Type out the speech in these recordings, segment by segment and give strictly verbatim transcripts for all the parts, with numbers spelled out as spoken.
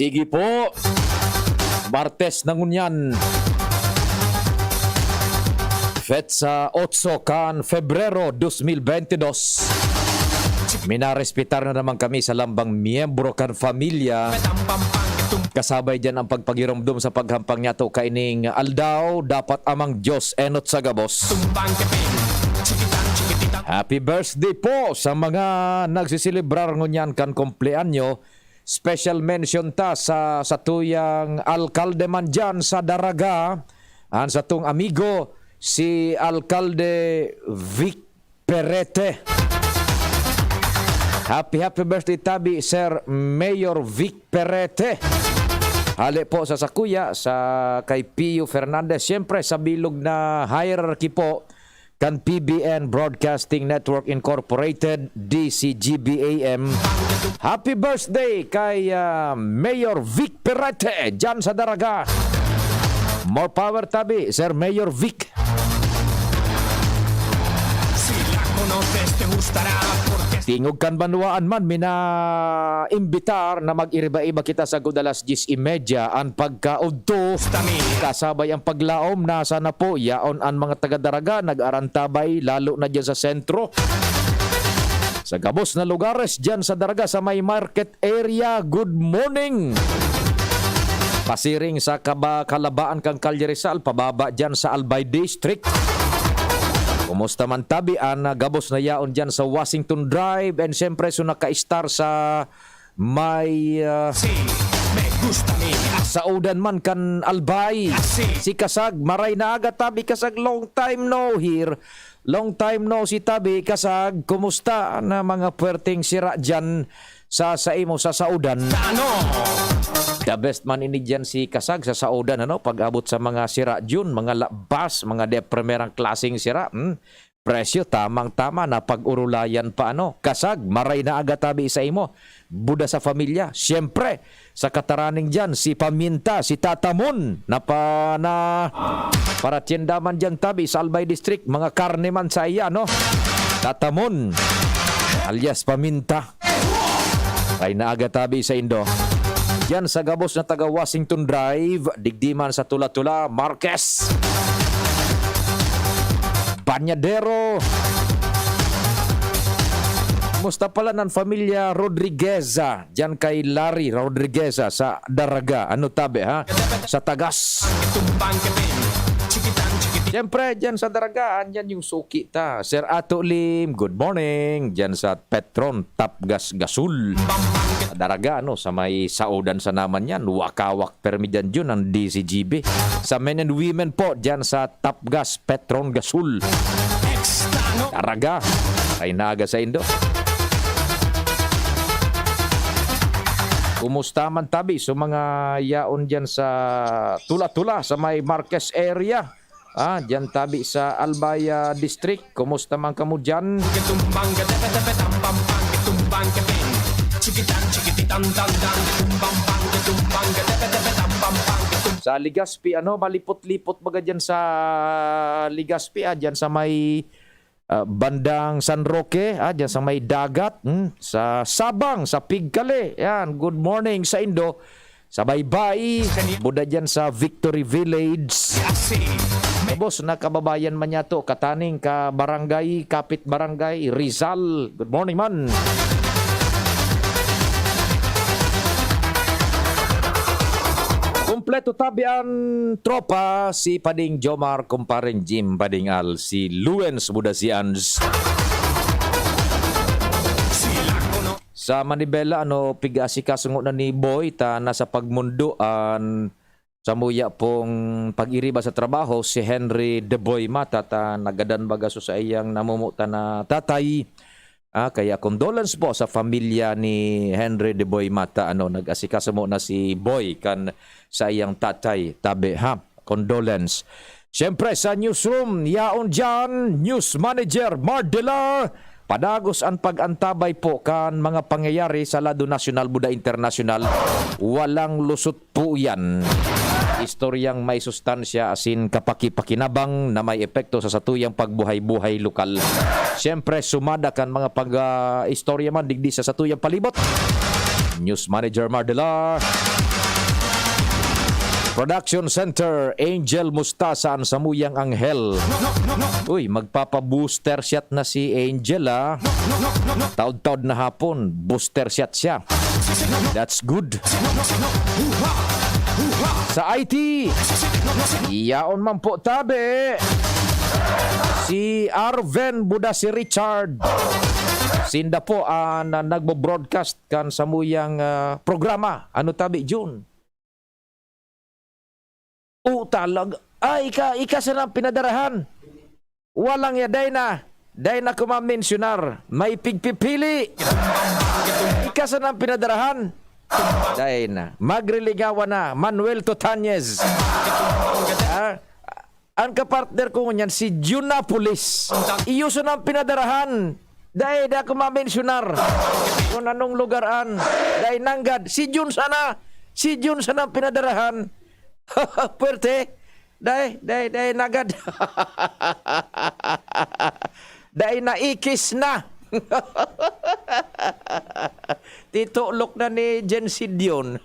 Sige po. Martes na ngunyan. Petsa otso kan Febrero dos mil bente dos. Minarespetar na naman kami sa lambang miyembro kan pamilya. Kasabay dyan ang pagpagiromdom sa paghampang niyato kaining aldaw. Dapat amang Diyos enot sa gabos. Happy birthday po sa mga nagsiselebrar ngunyan kan kumpleanyo. Special mention ta sa satuyang alkalde man dyan sa Daraga, an satong amigo, si Alkalde Vic Perete. Happy, happy birthday tabi, Sir Mayor Vic Perete. Hale po sa sakuya, sa kay Pio Fernandez, siyempre sa bilog na hierarchy po kan P B N Broadcasting Network Incorporated, D C G B A M. Happy birthday kay, ah, Mayor Vic Perete dyan sa Daraga. More power tabi, Sir Mayor Vic. Tingog kan banwaan man, mina-imbitar na mag-iriba-iba kita sagkod alas diyes y media. An pagkaudto, kasabay ang paglaom, nasa na po yaon an mga taga-Daraga, nag-arantabay, lalo na dyan sa sentro. Sa gabos na lugares dyan sa Daraga, sa may market area, good morning. Pasiring sa kaba-, kalabaan kan Kalye Rizal, pababa dyan sa Albay District. Kumusta man tabi an, ah, gabos na yaon dyan sa Washington Drive? And siyempre, so naka-star sa may, ah, Saodan man kan Albay. Si Kasag, maray na aga tabi, Kasag, long time no hear. Long time no see tabi, Kasag. Kumusta na mga puwerteng sira dyan sa, sa imo, sa Saodan? The best man ini dyan si Kasag sa Saodan, ano? Pag-abot sa mga sira dyan, mga labas, mga de primerang klaseng sira, hmm? Presyo, tamang-tama na pag-urulayan pa, ano? Kasag, maray na aga tabi sa imo. Buda sa pamilya. Siyempre, sa kataraning dyan, si Paminta, si Tatamon, na pa-, na paratyenda man dyan tabi sa Albay District, mga karne man sa iya, no? Tatamon, alias Paminta. Ay naaga tabi sa indo. Diyan sa gabos na taga Washington Drive, digdi man sa Tula-Tula, Marquez, Bañadero. Musta pala nan familia Rodrigueza? Diyan kay Larry Rodrigueza sa Daraga. Ano tabi, ha? Sa Tagas. Siyempre, diyan sa Daraga, andyan yung suki ta. Sir Ato Lim, good morning. Diyan sa Petron, Tapgas, Gasul. Daraga, ano, sa may Saodan sa naman yan. Wakawak, permi dyan yun, ang D C G B. Sa men and women po, dyan sa Tapgas, Petron, Gasul. Daraga, ay naga sa indo. Kumusta man tabi sa mga yaon dyan sa Tula-Tula, sa may Marquez area? Ah, diyan tabi sa Albay District. Kumusta man kamo diyan? Sa Legazpi, ano, malipot-lipot baga diyan sa Legazpi, ah, diyan sa may, ah, bandang San Roque, ah, diyan sa may dagat, hmm, sa Sabang, sa Pigkali. Yan, good morning sa indo. Sa Baybay, buda dyan sa Victory Village. Tapos na kababayan man niya to, kataning ka barangay, kapit barangay, Rizal. Good morning man. Kompleto tabi ang tropa, si Pading Jomar, Kumpareng Jim, Pading Al, si Luens Budasians. Sa Manibela, ano, pig-asikaso ngona ni Boy, ta nasa pagmundo an samuya pong pag-iriba sa trabaho si Henry De Boy Mata, ta nagadan baga so sa iyang namumutan na tatay. Ah, kaya condolence po sa pamilya ni Henry De Boy Mata, ano, nag-asikaso mo na si Boy kan sa iyang tatay, tabi, ha? Condolence. Siyempre, sa newsroom, yaon dyan, News Manager Mardelar. Padagos an pag-antabay po kan mga pangyayari sa lado nasyonal, buda internasyonal. Walang lusot po yan. Istoryang may sustansya, asin kapaki-pakinabang na may epekto sa satuyang pagbuhay-buhay lokal. Siyempre, sumada kan mga pag, ah, istorya man digdi sa satuyang palibot. News Manager Mardelar. Production Center, Angel Mustasa, an samuyang anghel. Uy, magpapa-booster shot na si Angel, ah. Taod-taod na hapon, booster shot siya. That's good. Sa I T, yaon man po tabi. Si Arven Buda, si Richard. Sinda po an nagbo-broadcast kan samuyang, ah, programa. Ano tabi, Jun? O, talag-, ay, ika, ika sana ang pinadarahan. Walang ya, dai na. Dai na ko mamensyonar. May pigpipili. Ika sana ang pinadarahan. Dai na. Magriligawan na. Manuel Totañez. Ah, ang kapartner ko ngunyan, si Junapolis. Iyo sana ang pinadarahan. Dai, dai ako mamensyonar kung anong lugar an. Dai, nanggad. Si Jun sana. Si Jun sana ang pinadarahan. Puwerte. Dai, dai, dai, nanggad. Dai, naikis na. Titulok na ni Jen Sidion.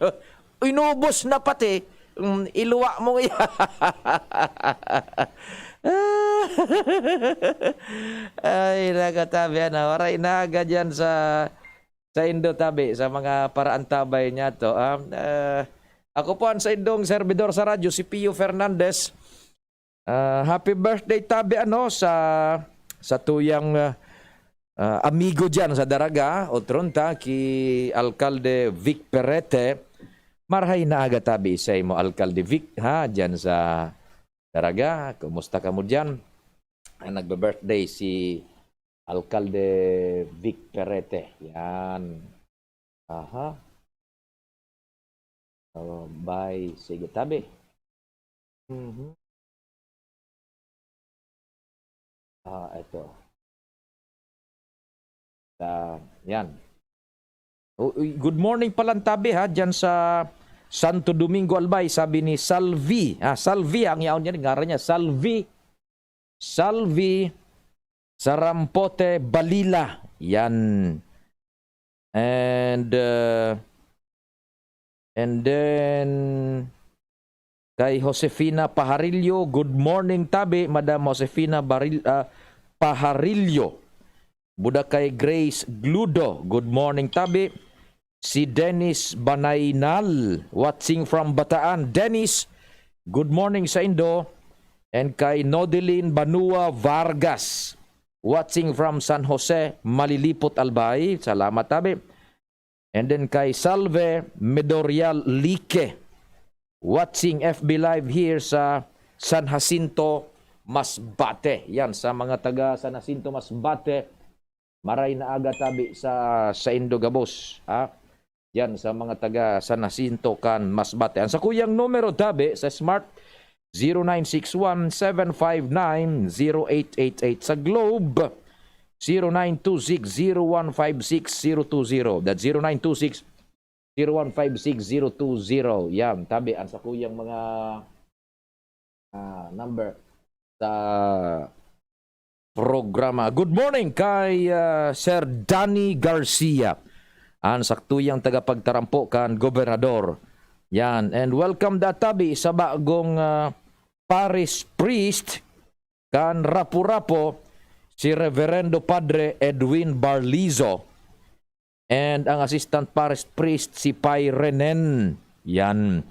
Inubos na pati. Mm, iluwa mo iya. Ay, nakatabi, ano, waray na agad yan sa, sa Indo tabi, sa mga paraantabay niya to. Ah, ah, ako po ang sa Indong servidor sa radyo, si Pio Fernandez. Ah, happy birthday tabi, ano, sa, sa tuyang, ah, ah, amigo diyan sa Daraga, otron ta, ki Alkalde Vic Perete. Marhay na aga tabi sa imo, Alkalde Vic, ha, diyan sa Daraga. Kumusta kamo diyan? Ang nagbe-birthday si Alkalde Vic Perete. Yan. Aha. Oh, bye. Sige, tabi. Mhm. Ah, eto. Ah, yan. O, uy, good morning palan tabi, ha, diyan sa Santo Domingo, Albay, sabi ni Salvi. Ah, Salvi, ang yaon niya, ngaran niya, Salvi. Salvi Sarampote Balila. Yan. And, uh, and then, kay Josefina Pajarillo, good morning, tabi, Madam Josefina Baril-, ah, Pajarillo. Buda kay Grace Gludo, good morning, tabi. Si Dennis Banaynal, watching from Bataan. Dennis, good morning sa Indo. And kay Nodeline Banua Vargas, watching from San Jose, Malilipot, Albay. Salamat, tabi. And then kay Salve Medorial Lique, watching F B Live here sa San Jacinto, Masbate. Yan, sa mga taga San Jacinto, Masbate, maray na aga tabi sa, sa Indo gabos, ha? Yan, sa mga taga San Jacinto kan Masbate. Ang sakuyang numero tabi sa Smart, zero nine six one, seven five nine, zero eight eight eight. Sa Globe, zero nine two six, zero one five six, zero two zero. That's zero nine two six, zero one five six, zero two zero. Yan, tabi, ang sakuyang mga, ah, number sa programa. Good morning kay, ah, Sir Danny Garcia, an saktuyang tagapagtarampo kan gobernador. Yan. And welcome da tabi sa bagong, ah, parish priest kan Rapu-Rapu, si Reverendo Padre Edwin Barlizo. And ang assistant parish priest, si Pai Renen. Yan.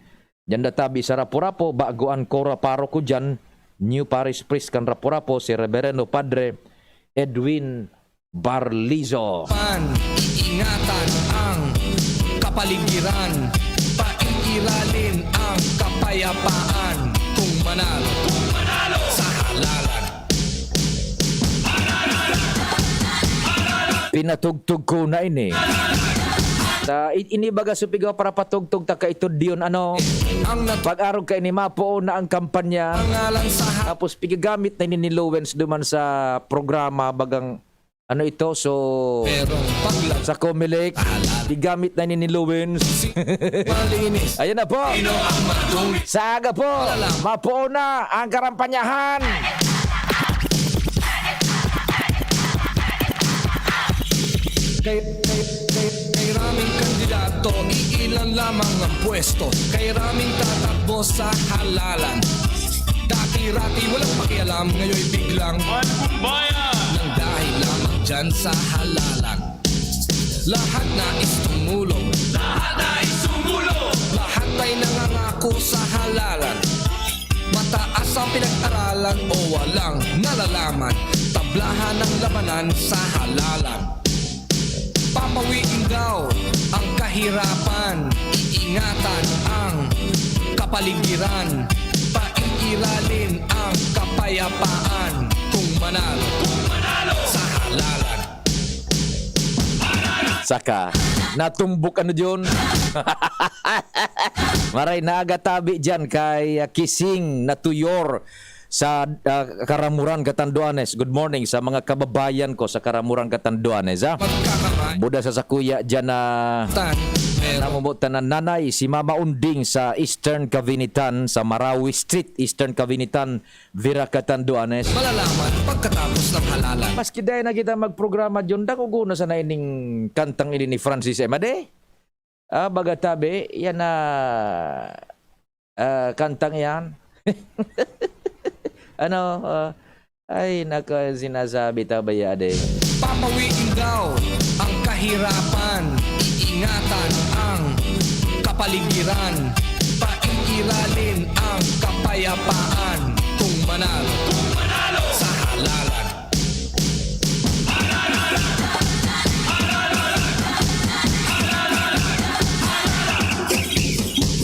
Diyan da tabi sa Rapu-Rapu, bago an kora paroko diyan, new parish priest kan Rapu-Rapu, si Reverendo Padre Edwin Barlizo. Pan, iingatan ang kapaligiran, paiiralin ang kapayapaan, kung manalo, kung manalo sa halalan. Pinatugtog ko na ini. Ta, i-, ini baga supigaw para patugtog ta kaitod diyon, ano? Ang nat- Pag-arog ka ini, mapuon na ang kampanya. Pangalan sa ha- Tapos pigagamit na ini ni Lowens duman sa programa, bagang, ano ito, so, Pero paglag- sa Comelec, Ala. Gigamit na ini ni Lowens. Malinis. Ayan na po. Sino ang madumi? Sa aga po, mapuon na ang karampanyahan. Kay, kay, kay, kay raming kandidato, iila Yan lamang ang pwesto kay raming tatakbo sa halalan. Dati-rati walang pakialam, ngayon biglang Ay, kumbayan! Nang dahil lamang dyan sa halalan. Lahat nais tumulong. Lahat nais tumulong. Lahat ay nangangako sa halalan. Mataas ang pinag-aralan o walang nalalaman. Tablahan ng labanan sa halalan. Papawiin daw ang kahirapan, iingatan ang kapaligiran, paiiralin ang kapayapaan kung manalo, kung manalo sa halalan. Saka, natumbok ano John? Maray na aga tabi dyan kay ah, Kising na tuyor sa ah, Karamuran, Catanduanes. Good morning sa mga kababayan ko sa Karamuran, Catanduanes. Ha? Magkakamay. Buda sa sakuya dyan na Tan, meron. Namumutan na nanay si Mama Unding sa Eastern Cavinitan, sa Marawi Street, Eastern Cavinitan, Vira, Catanduanes. Malalaman pagkatapos ng halalan. Maski dahil na kita magprograma dyan, dako guna sana ining kantang ini ni Francis Emade. Ah, baga tabi, yan na ah, kantang yan. Ano, ah, ay nako, sinasabi ta ba yade? Papawiin daw ang kahirapan, iingatan ang kapaligiran, paiiralin ang kapayapaan kung manalo, kung manalo sa halalan.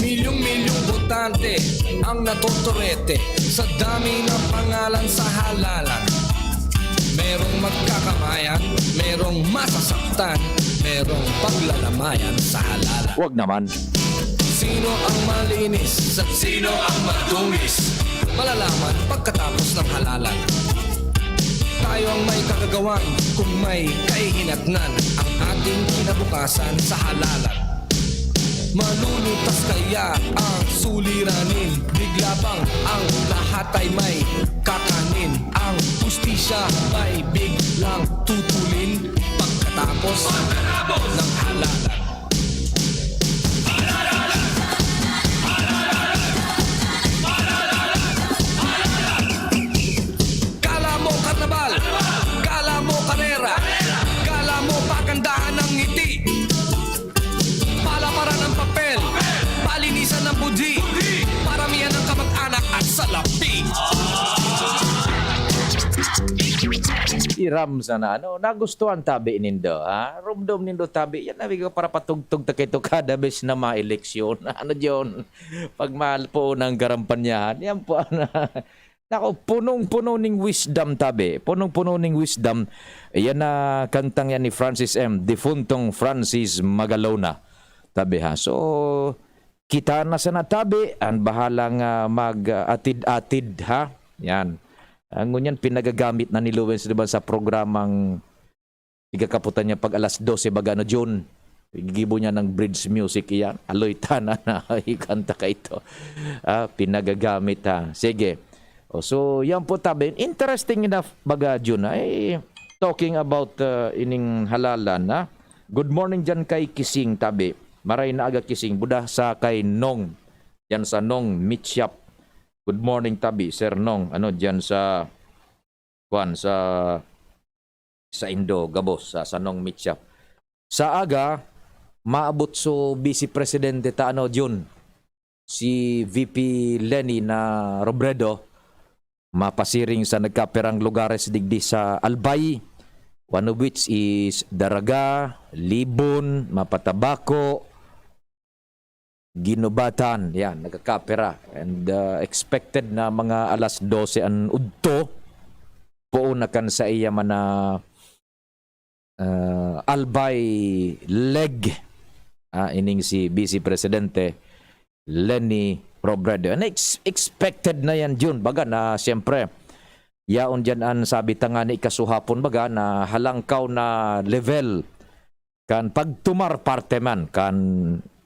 Milyong-milyong botante ang natotorete sa dami ng pangalan sa halalan. Merong magkakamayan, merong masasaktan, merong paglalamayan sa halalan. Wag naman. Sino ang malinis at sino ang madungis? Malalaman pagkatapos ng halalan. Tayo ang may kagagawan kung may kahihinatnan ang ating kinabukasan sa halalan. Malulutas kaya ang suliranin? Bigla bang ang lahat ay may kakanin? Ang hustisya may biglang tutulin pagkatapos ng halalan. Kala mo karnabal, kala mo karera, kala mo pagandahan ng ngiti. Palaparan ng papel, palinisan ng budhi, paramihan ng kamag-anak at salapi. Iram sana, ano, nagustuhan tabi nindo, ha? Rumdom nindo tabi, yan na para patugtog ta kay to kada bes na ma-eleksyon. Ano John? Pag mahal po ng garampanyahan, yan po ang Nako, punong-puno ning wisdom tabi. Punong-puno ning wisdom. Iyan na kantang yan ni Francis M. Defuntong Francis Magalona. Tabi ha. So, kita na sana tabi. Ang bahalang ah, mag-atid-atid ha. Yan. Ang ngunyan pinagagamit na ni Lewins diba, sa programang Igakaputan niya pag alas dose baga na June. Gigibo niya ng bridge music iyan. Aloy tana na ikanta ka ito. Ah, pinagagamit ha. Sige. O, so, yan po tabi. Interesting enough baga June. Ay, talking about uh, ining halalan ha. Good morning dyan kay Kising tabi. Maray na aga Kising. Buda sa kay Nong. Yan sa Nong Meat Shop. Good morning tabi, Sir Nong. Ano dyan sa kuan sa sa Indo gabos sa Sanong Mitya. Sa aga, maabot so Vice Presidente ta ano Jun, si V P Leni na Robredo, mapasiring sa nagkaperang lugares digdi sa Albay, one of which is Daraga, Libon, Mapatabako, Ginubatan, yan, nagkakapera. And uh, expected na mga alas dose an udto, poon na kan sa iya man na uh, albay leg, ah, ining si Vice Presidente Leni Robredo. And ex- expected na yan, Jun. Baga na, siyempre, yaon dyan an sabi ta nga ni ikasuhapon baga na halangkaw na level kan pagtumar parte man kan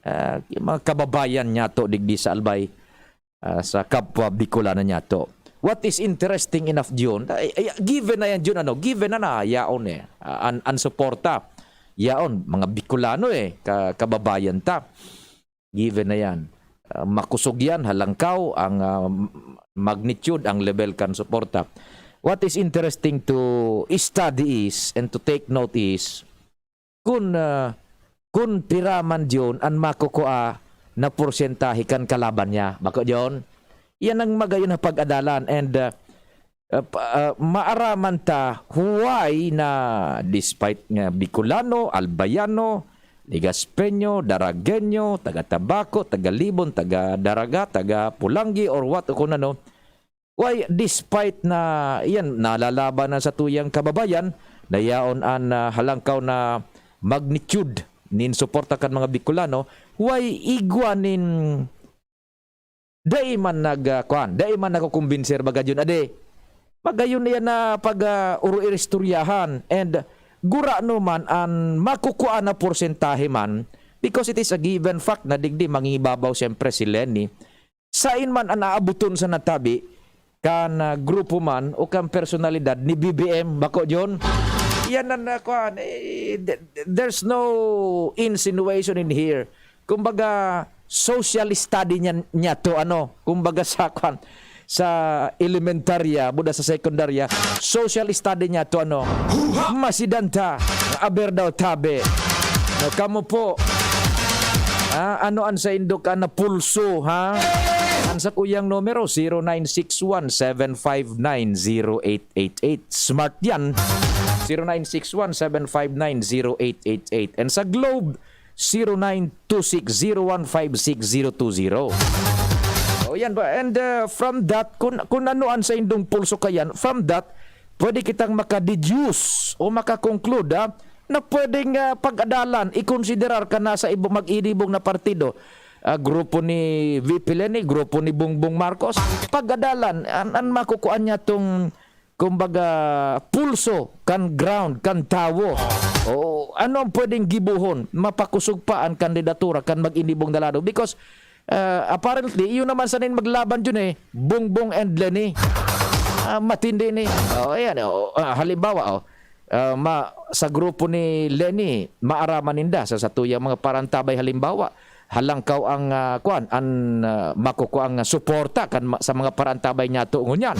ah, mga kababayan niyato digdi sa Albay, ah, sa kapwa Bicolano niyato. What is interesting enough diyon, ay, ay, given na yan diyon, ano, given na na yaon eh, ah, an, an suporta yaon mga Bicolano eh, ka, kababayan ta. Given na yan. Ah, makusog yan, halangkaw ang, ah, magnitude, ang level kan suporta. What is interesting to study is, and to take note is, kun, ah, kun pira man diyon an makukua na porsyentahe kan kalaban niya. Bako diyon? Yan ang magayon na pag-adalan. And, ah, ah, pa- ah, maaraman ta huway na despite nga Bicolano, Albayano, Legaspeño, Daragueño, taga Tabaco, taga Libon, taga Daraga, taga Polangui, or what, o kung ano, why, despite na, iyan, nalalaban na sa tuyang kababayan, na yaon an, ah, halangkaw na magnitude nin suporta kan mga Bicolano, why igwa nin dai man nag, ah, kuwan, dai man nakukumbinser baga yun, ade. Magayon iyan na pag, ah, uro iristoryahan, and gurano man an makukua na porsyentahe man, because it is a given fact na digdi mangingibabaw siyempre si Leni. Sain man an aaboton sa natabi, kan, ah, grupo man o kan personalidad ni B B M, bako, John? Yan ang, ah, kuwan, eh, th- th- there's no insinuation in here. Kumbaga, social study niya, niya to, ano? Kumbaga sa, kuwan, sa elementarya, buda sa sekundarya, social study niya to, ano? Masidanta, aber daw tabi. No, kamo po, ah, ano an saindo ka na pulso, ha? An sakuyang numero, zero nine six one seven five nine zero eight eight eight. Smart yan. Zero nine six one seven five nine zero eight eight eight. And sa Globe, zero nine two six zero one five six zero two zero. O, yan ba? And, uh, from that, kung, kung ano an saindong pulso kayan, from that, pwede kitang makadeduce o makakonklude, ah, na pwedeng, ah, pag-adalan, ikonsiderar ka na sa ibo-, mag-inibong na partido. Ah, grupo ni V P Leni, grupo ni Bongbong Marcos. Pag-adalan, an, an makukuha niya tong, kumbaga, pulso kan ground, kan tawo. O ano ang pwedeng gibohon, mapakosog pa an kandidatura kan mag-inibong na lado? Because, ah, apparently, iyo naman sana in maglaban dyan eh, Bongbong and Leni. Ah, matindi ni. Oh, ayan, oh, ah, halimbawa, oh, ah, ma-, sa grupo ni Leni, maaraman ninda sa satuyang mga parantabay, halimbawa, halangkaw ang, ah, kuwan, an, ah, makukuha ang suporta kan ma-, sa mga parantabay niya to ngunyan.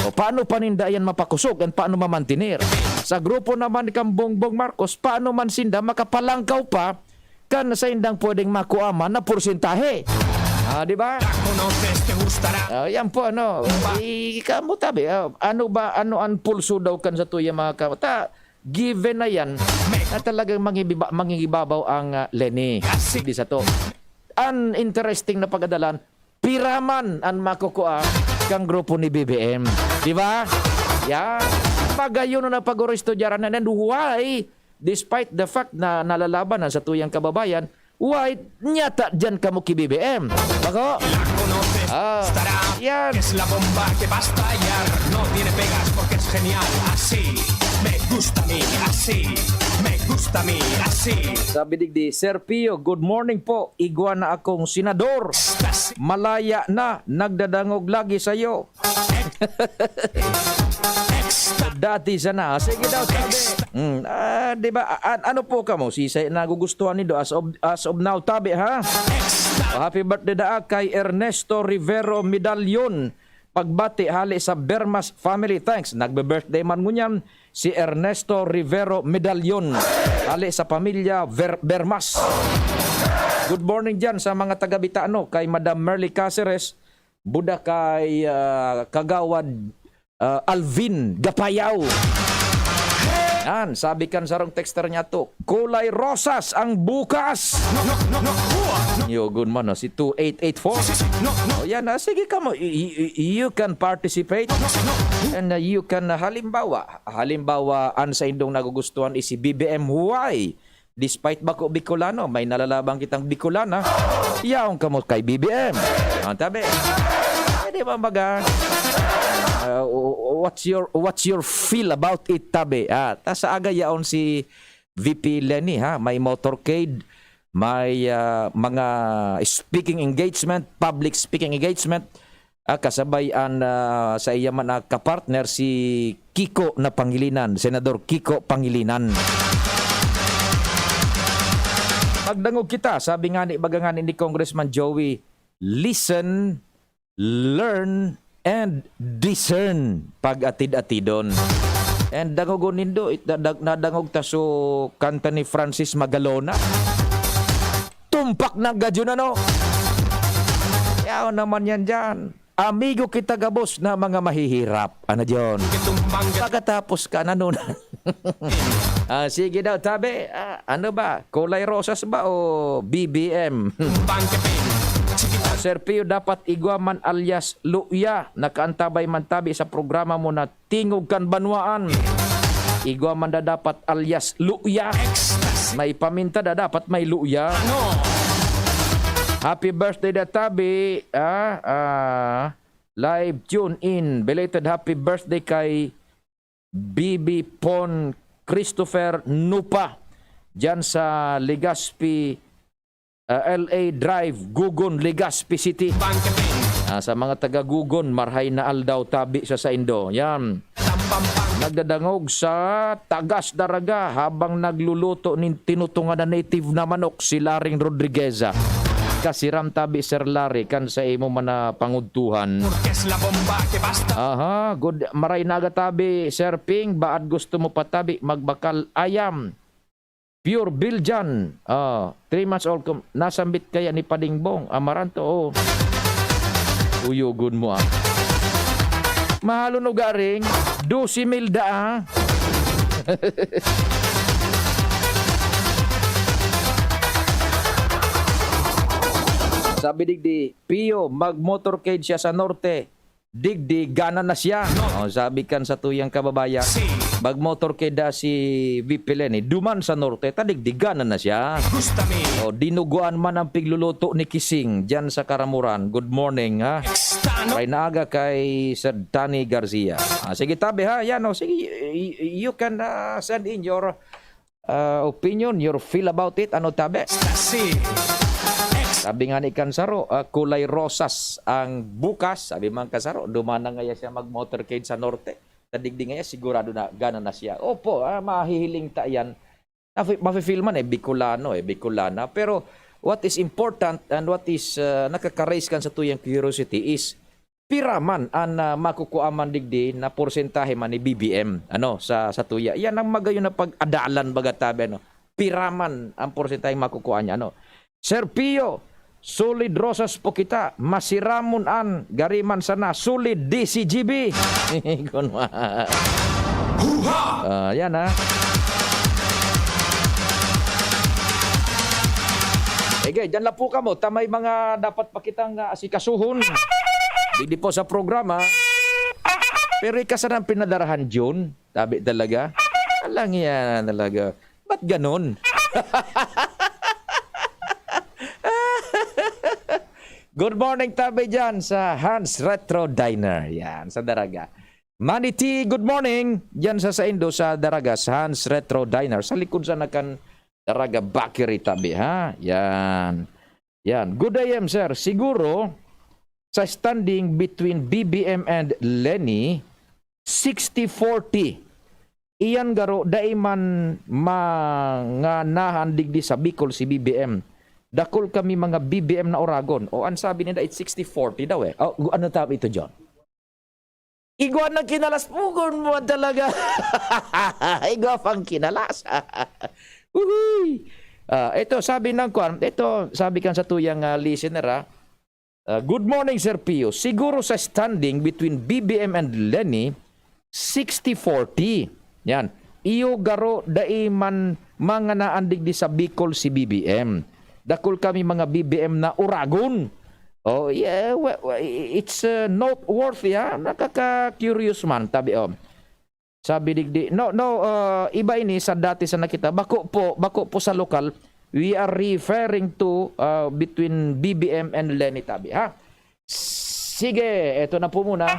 O paano pa ninda yan mapakosog and paano mamantener? Sa grupo naman ni kang Bongbong Marcos, paano man sinda makapalangkaw pa kan saindang pwedeng makua man na porsyentahe? Ah, di ba? Ah, yan po, ano. Ikaw mo tabi, ah, ano ba, ano ang pulso daw kan sa tuya mga ka-, ta-, given na yan, na talagang mangibiba-, mangingibabaw ang, ah, Leni. Di sa to. An interesting na pag-adalan, pira man an makukua kang grupo ni B B M. Di ba? Yan. Pagayon na pag-oro estudyaran na, and why, despite the fact na nalalaban na sa tuyang kababayan, why nyata dyan kamo ki B B M? Bako? Ah, yan. Es la bomba que va a estallar. No tiene pegas porque es genial. Así me gusta a mí, así me gusta a mí, así. Sabi digdi, Sir Pio, good morning po. Igwa na akong senador. Malaya na, nagdadangog lagi sa'yo. Dati sana. Sige daw, tabi. Mm, ah, di ba? A-, an-, ano po kamo? Sisay nagugustuhan nindo as of, as of now, tabi, ha? Oh, happy birthday daa kay Ernesto Rivero Medallon. Pagbati hali sa Bermas family. Thanks. Nagbe-birthday man ngunyan si Ernesto Rivero Medallon. Hali sa pamilya Ver-, Bermas. Good morning dyan sa mga taga Bitano, kay Madam Merly Caceres, buda kay, ah, Kagawad, ah, Alvin Gapayaw. Yan, sabi kan sarong texter niya to, "Kulay rosas ang bukas." Yo, good man, no? Si two eight eight four. Oh, yan, ah, sige ka mo. Y-, y-, y-, you can participate. And, ah, you can, ah, halimbawa, halimbawa, an sa indong nagugustuhan is si B B M Huway. Despite bako Bicolano, may nalalaban kitang Bicolana. Yaon kamo kay B B M. Ang tabi. Eh, di ba, baga? Uh, what's your, what's your feel about it, tabi? Ah, ta sa aga yaon si V P Leni, ha? May motorcade, may, ah, mga speaking engagement, public speaking engagement, ah, kasabay an, ah, sa iya man, ah, kapartner si Kiko na Pangilinan, Senador Kiko Pangilinan. Magdangog kita, sabi nga ni, baga nga ni, ni Congressman Joey, listen, learn, and discern. Pag-atid-atidon. And dangogon nindo, it-, nadag-, nadangog ta so kanta ni Francis Magalona. Tumpak na gadyo na, no? Yaw naman yan dyan. Amigo kita gabos na mga mahihirap. Ano, John? Pagkatapos ka, nanuna. Ah, sige daw, tabi. Ah, ano ba? Kulay rosas ba o B B M? Ah, Sir Pio, dapat igwa man alias Luya. Nakaantabay man tabi sa programa mo na Tingog kan Banwaan. Igwa man da dapat alias Luya. May paminta da dapat may luya. Happy birthday da tabi. Ah, ah, live tune in. Belated happy birthday kay B B Pon Christopher Nupa, dyan sa Legazpi, ah, L A Drive, Gugon, Legazpi City. Ah, sa mga taga Gugon, marhay na aldaw tabi sa saindo. Yan. Nagdadangog sa Tagas Daraga habang nagluluto nin tinutungan na native na manok si Laring Rodrigueza. Kasiram tabi, Sir Larry, kan sa imo man na pangudtuhan. Aha, good. Maray na aga tabi, Sir Ping. Baad gusto mo pa tabi magbakal ayam? Pure Biljan. Ah, three months old. Kum-, nasambit kaya ni Padingbong Amaranto? Oh. Uyogon mo, ah. Mahalon o garing, dose mil da, ah. Sabi digdi, Pio, mag-motorcade siya sa norte. Digdi, gana na siya. Oh, sabi kan sa tuyang kababayan, mag-motorcade da si V P Leni, duman sa norte, ta digdi, gana na siya. Oh, dinuguan man ang pigluluto ni Kising dyan sa Karamuran. Good morning, ha? Ay naaga kay Sir Danny Garcia. Ah, sige, tabi, ha? Yan, oh, sige, y-, y-, you can, ah, send in your, ah, opinion, your feel about it. Ano, tabi? Sabi nga ni Kansaro, ah, kulay rosas ang bukas. Sabi man Kansaro, duman na ngaya siya mag-motorcade sa norte. Sa digdi ngaya, sigurado na gana na siya. Opo, ah, mahihiling ta yan. Nafi-, mafe-feel man eh, Bicolano eh, Bicolana. Pero what is important and what is, ah, nakaka-raise kan sa tuyang curiosity is, pira man an, ah, makukua man digdi na porsentahe man ni B B M, ano, sa, sa tuya. Yan ang magayon na pag-adalan, baga tabi, ano. Pira man ang porsentahe makukua niya, ano. Sir Pio, solid rosas po kita. Masiramon an, gari man sana, solid D C G B. Kun ma- Ah, yan, ha. Sige, dyan lang po kamo. Ta may mga dapat pa kitang, ah, asikasuhon. Digdi po sa programa. Pero ika sana ang pinadarahan, Jun. Tabi talaga. Alang yan talaga. Ba't ganun? Good morning, tabi dyan sa Hans Retro Diner. Yan, sa Daraga. Manny T, good morning. Diyan sa saindo sa Daraga, sa Hans Retro Diner. Sa likod sana kan Daraga Bakery tabi, ha? Yan. Yan. Good A M, sir. Siguro, sa standing between B B M and Leni, sixty forty. Iyan garo, dai man manganahan digdi sa Bicol si B B M. Dakul kami mga B B M na oragon. O, ang sabi nila, it's sixty forty daw eh. O, gu-, ano tabi ito, John? Igwa ng kinalas, pugon mo talaga. Igwa pang kinalas. Uhuy! Ah, ito, sabi ng kwan, ito, sabi kan sa tuyang, ah, listener, ah, ah, "Good morning, Sir Pio. Siguro sa standing between B B M and Leni, sixty forty." Yan. Iyo garo, dai man manganaan digdi sa Bicol si B B M. Dakul kami mga B B M na uragon. Oh, yeah, we-, we-, it's, uh, noteworthy, ha? Nakaka-curious man, tabi, oh. Sabi digdi, no, no, uh, iba ini sa dati sa nakita. Bako po, bako po sa lokal. We are referring to, uh, between B B M and Leni, tabi, ha? Sige, eto na po muna.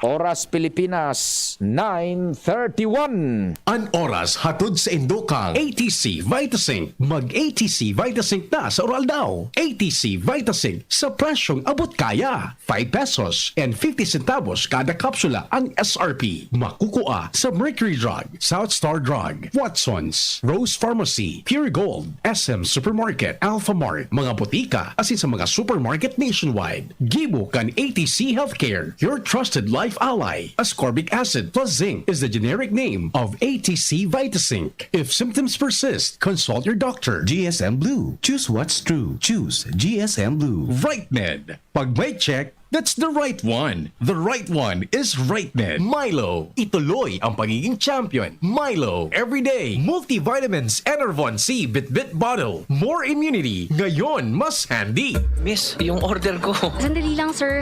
Oras Pilipinas, nine thirty-one. An oras hatod sa indokang A T C Vitasync. Mag A T C Vitasync na sa Oral Daw. A T C Vitasync sa presyong abot kaya. Five pesos and fifty centavos kada kapsula ang S R P. Makukua sa Mercury Drug, South Star Drug, Watson's, Rose Pharmacy, Pure Gold, S M Supermarket, Alphamart, mga botika, asin sa mga supermarket nationwide. Gibo kan A T C Healthcare, your trusted life ally. Ascorbic acid plus zinc is the generic name of A T C Vitasync. If symptoms persist, consult your doctor. G S M Blue. Choose what's true. Choose G S M Blue. Right Med. Pag may check, that's the right one. The right one is Right Med. Milo. Ituloy ang pagiging champion. Milo. Everyday. Multivitamins. Enervon C. Bitbit Bottle. More immunity. Ngayon, mas handy. Miss, yung order ko. Sandali lang, sir.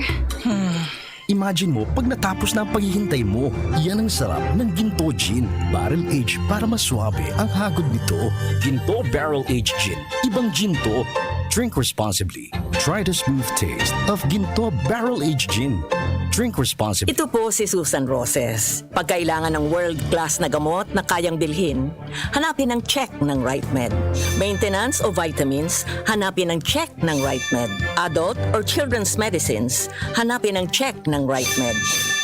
Imagine mo, pag natapos na ang paghihintay mo, yan ang sarap ng Ginto Gin. Barrel aged para mas suabe ang hagod nito. Ginto Barrel Aged Gin. Ibang gin to. Drink responsibly. Try the smooth taste of Ginto Barrel Aged Gin. Drink responsibly. Ito po si Susan Roses. Pag kailangan ng world-class na gamot na kayang bilhin, hanapin ang check ng Right Med. Maintenance o vitamins, hanapin ang check ng Right Med. Adult or children's medicines, hanapin ang check ng Right Med.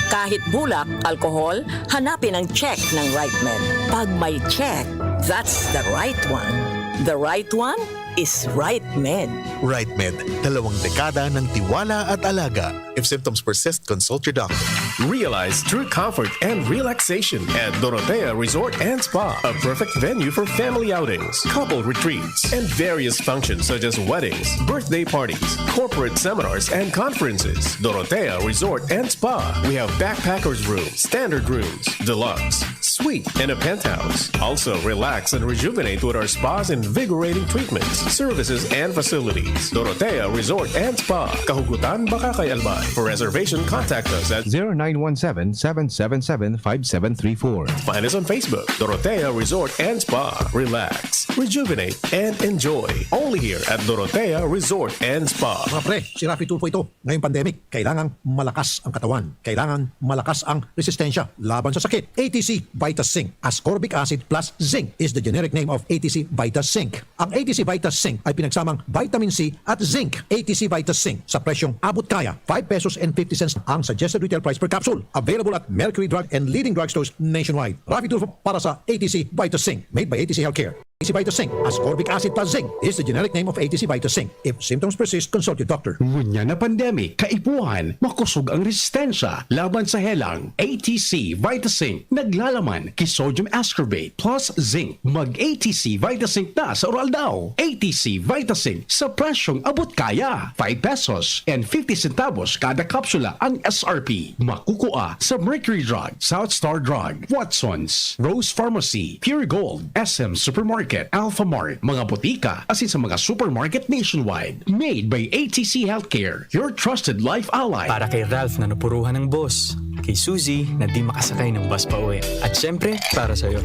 Kahit bulak, alkohol, hanapin ang check ng Right Med. Pag may check, that's the right one. The right one is Right Med. Right Med, dalawang dekada ng tiwala at alaga. If symptoms persist, consult your doctor. Realize true comfort and relaxation at Dorotea Resort and Spa, a perfect venue for family outings, couple retreats, and various functions such as weddings, birthday parties, corporate seminars, and conferences. Dorotea Resort and Spa. We have backpackers room, standard rooms, deluxe, suite, and a penthouse. Also, relax and rejuvenate with our spa's invigorating treatments, services, and facilities. Dorotea Resort and Spa, Kahugutan, Bacacay, Albay. For reservation, contact us at zero nine one seven, seven seven seven, five seven three four. Find us on Facebook, Dorotea Resort and Spa. Relax, rejuvenate, and enjoy. Only here at Dorotea Resort and Spa. Mga pre, si Raffy Tulfo ito. Ngayong pandemic, kailangang malakas ang katawan. Kailangan malakas ang resistensya laban sa sakit. A T C Vita Zinc. Ascorbic acid plus zinc is the generic name of A T C Vita Zinc. Ang A T C Vita Zinc ay pinagsamang vitamin C at zinc. A T C Vita Zinc sa presyong abot kaya, five pesos and fifty cents ang suggested retail price per capsule. Available at Mercury Drug and leading drugstores nationwide. Raffy Tulfo para sa A T C Vita Zinc. Made by A T C Healthcare. A T C Vita Zinc, ascorbic acid plus zinc is the generic name of A T C Vita Zinc. If symptoms persist, consult your doctor. Ngunyan na pandemic, kaipuhan, makusog ang resistensya laban sa helang. A T C Vita Zinc, naglalaman ki sodium ascorbate plus zinc. Mag A T C Vita Zinc na sa Oral Daw. A T C Vita Zinc sa presyong abot kaya. Five pesos and fifty centavos kada kapsula ang S R P. Makukua sa Mercury Drug, South Star Drug, Watson's, Rose Pharmacy, Pure Gold, S M Supermarket, Alphamart, mga botika, asin sa mga supermarket nationwide. Made by A T C Healthcare, your trusted life ally. Para kay Ralph na napuruhan ng boss, kay Suzy na di makasakay ng bus pa uwi, at syempre, para sa'yo.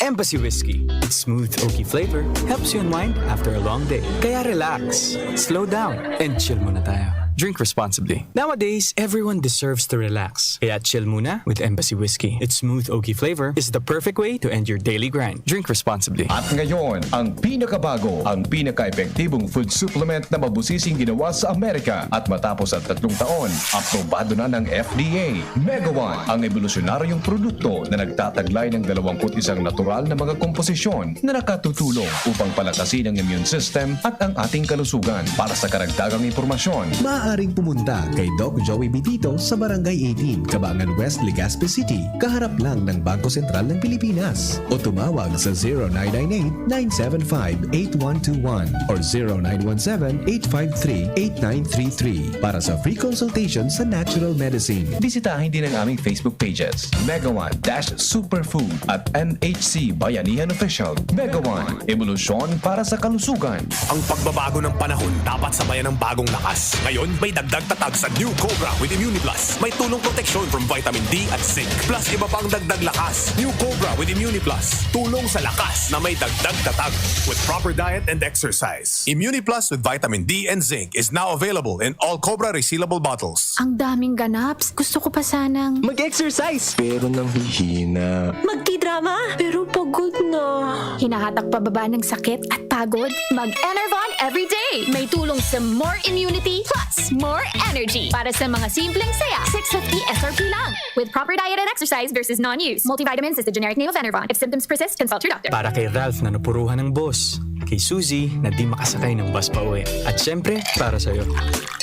Embassy Whiskey. Its smooth oaky flavor helps you unwind after a long day. Kaya relax, slow down, and chill muna tayo. Drink responsibly. Nowadays, everyone deserves to relax. Kaya chill muna with Embassy Whiskey. Its smooth oaky flavor is the perfect way to end your daily grind. Drink responsibly. At ngayon, ang pinakabago, ang pinaka-epektibong food supplement na mabusising ginawa sa Amerika at matapos ang tatlong taon, aprobado na ng F D A. Mega One, ang ebolusyonaryong produkto na nagtataglay ng dalawampu't isang natural na mga komposisyon na nakatutulong upang palakasin ang immune system at ang ating kalusugan. Para sa karagdagang impormasyon, Maaaring pumunta kay Doc Joey Bitito sa Barangay eighteen, Cabangan West, Legazpi City, kaharap lang ng Bangko Sentral ng Pilipinas. O tumawag sa zero nine nine eight, nine seven five, eight one two one or zero nine one seven, eight five three, eight nine three three para sa free consultation sa natural medicine. Bisitahin din ang aming Facebook pages, Mega One dash Superfood at M H C Bayanihan Official. Mega One, ebolusyon para sa kalusugan. Ang pagbabago ng panahon dapat sabayan ng bagong lakas. Ngayon, May dagdag tatag sa New Cobra with Immuniplus. May tulong proteksyon from vitamin D at zinc. Plus iba pang dagdag lakas. New Cobra with Immuniplus. Tulong sa lakas na may dagdag tatag. With proper diet and exercise. Immuniplus with vitamin D and zinc is now available in all Cobra resealable bottles. Ang daming ganaps. Gusto ko pa sanang... Mag-exercise, pero nanghihina. Magtidrama, pero pagod na. Hinahatak pababa ng sakit at pagod? Mag-Enervon everyday! May tulong sa more immunity plus more energy. Para sa mga simpleng saya, six fifty S R P lang. With proper diet and exercise versus non-use. Multivitamins is the generic name of Enervon. If symptoms persist, consult your doctor. Para kay Ralph na napuruhan ng boss. Kay Suzy na di makasakay ng bus pa uwi. At syempre, para sa'yo.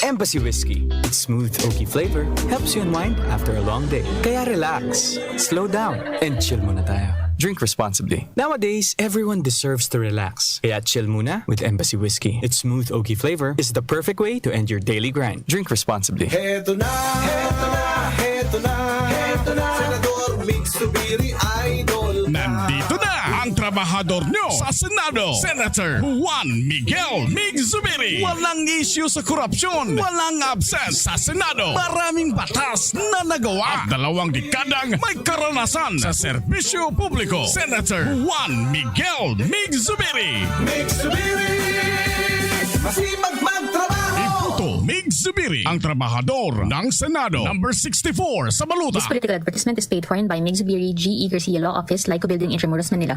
Embassy Whiskey. Its smooth, oaky flavor helps you unwind after a long day. Kaya relax, slow down, and chill muna tayo. Drink responsibly. Nowadays, everyone deserves to relax. Kaya chill muna with Embassy Whiskey. Its smooth, oaky flavor is the perfect way to end your daily grind. Drink responsibly. Heto na, heto na, heto na, heto na. Senador Mig Zubiri, idol na. Nandito na ang trabahador nyo sa Senado, Senator Juan Miguel Mig Zubiri. Walang isyu sa korupsyon, walang absent sa Senado. Maraming batas na nagawa at dalawang dekadang may karanasan sa serbisyo publiko. Senator Juan Miguel Mig Zubiri. Mig Zubiri, masipag magtrabaho. Iboto Mig Zubiri, ang trabahador ng Senado. Number sixty-four sa balota. This political advertisement is paid for in by Mig Zubiri, G E Garcia Law Office, Lyco Building, Intramuros, Manila.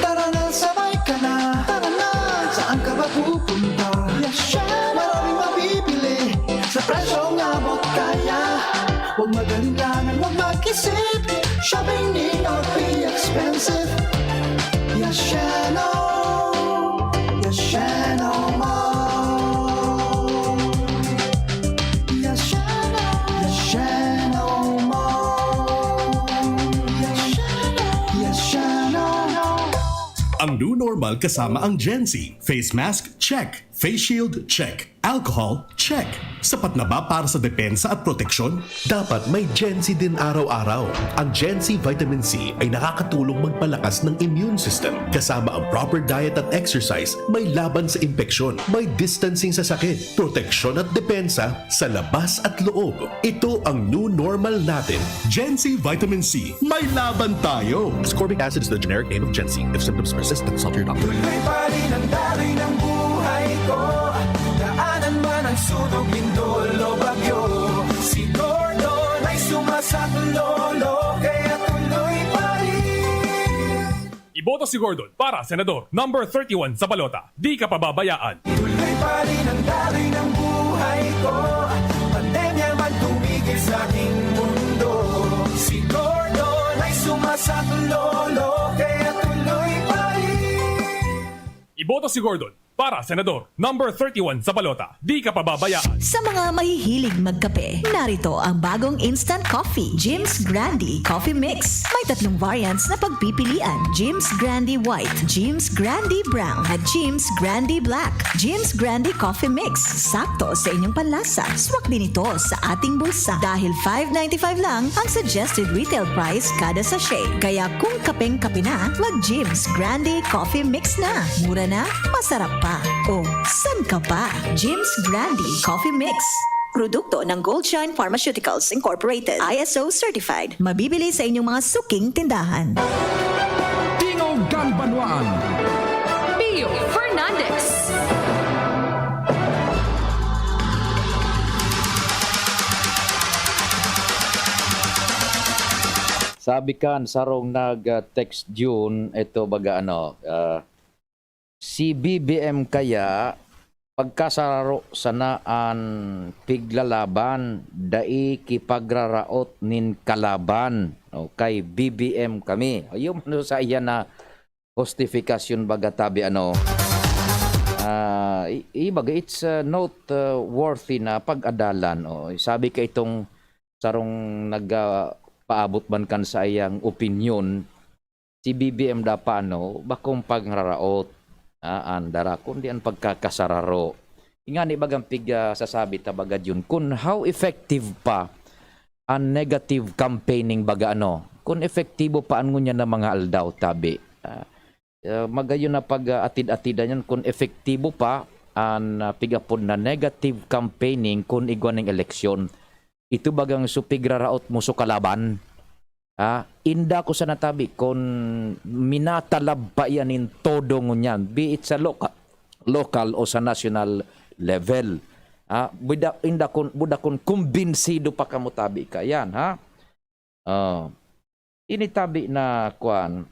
Tara na, sabay ka na. Tara na, saan ka ba pupunta? Yasha, maraming mabibili sa presyong abot kaya. Huwag mag-alinlangan, huwag mag-isip. Shopping need not be expensive. Yashano, Yashano Mall. Yashano, Yashano Mall. Yashano, Yashano. Ang new normal kasama ang Gen Z. Face mask, check. Face shield, check. Alcohol, check. Sapat na ba para sa depensa at proteksyon? Dapat may Gen Z din araw-araw. Ang Gen Z Vitamin C ay nakakatulong magpalakas ng immune system. Kasama ang proper diet at exercise, may laban sa impeksyon, may distancing sa sakit, proteksyon at depensa sa labas at loob. Ito ang new normal natin. Gen Z Vitamin C, may laban tayo! Ascorbic acid is the generic name of Gen Z. If symptoms persist, consult your doctor. Tuloy pa rin ang daloy ng buhay ko. Daanan man ang sunog, lindol o bagyo. Si Gordon ay sumasaklolo, kaya tuloy pa rin. Iboto si Gordon para senador. Number thirty-one sa balota. Di ka pababayaan. Tuloy pa rin ang daloy ng buhay ko. Pandemya man tumigil sa aking mundo. Si Gordon ay sumasaklolo, kaya tuloy pa rin. Iboto si Gordon para senador. Number thirty-one sa balota. Di ka pababayaan. Sa mga mahihilig magkape, narito ang bagong instant coffee, Jim's Grande Coffee Mix. May tatlong variants na pagpipilian, Jim's Grande White, Jim's Grande Brown, at Jim's Grande Black. Jim's Grande Coffee Mix, sakto sa inyong panlasa. Swak din ito sa ating bulsa dahil five ninety-five lang ang suggested retail price kada sachet. Kaya kung kapeng-kape na, mag Jim's Grande Coffee Mix na. Mura na, masarap pa. O, san ka pa? Jim's Grande Coffee Mix. Produkto ng Goldshine Pharmaceuticals Incorporated, I S O certified. Mabibili sa inyong mga suking tindahan. Tingog kan Banwaan. Pio Fernandez. Sabi kan sarong nag-text June, ito baga ano, ah, si B B M kaya pagkasararo sana an piglalaban, dai kipagraraot nin kalaban. O, kay B B M kami. Ayun, ano sa iya na justifikasyon baga tabi ano. Ah, i-, i-, baga it's, ah, not, ah, worthy na pag-adalan. O, sabi ka itong sarong nagpaabot man kan saiyang opinyon, si B B M dapa ano, bakong pangraraot, ah, an dara, kundi an pagkakasararo. Ingani bagang pig, ah, sasabi ta baga Jun, kun how effective pa an negative campaigning baga ano, kun epektibo pa an ngunyan na mga aldaw tabi. Ah, ah, magayon na pag, ah, atid-atidan yan kun epektibo pa an, ah, pig-apod na negative campaigning kun igwa ning eleksyon. Ito bagang so pigraraot mo so kalaban. Ah, inda ko sana tabi kun minatalab pa iyan nin todo ngunyan, be it sa loka-, local o sa national level. Ah, buda, inda kun, buda kun kumbinsido pa kamo tabi kaiyan, ha? Oh. Ini tabi na kuan,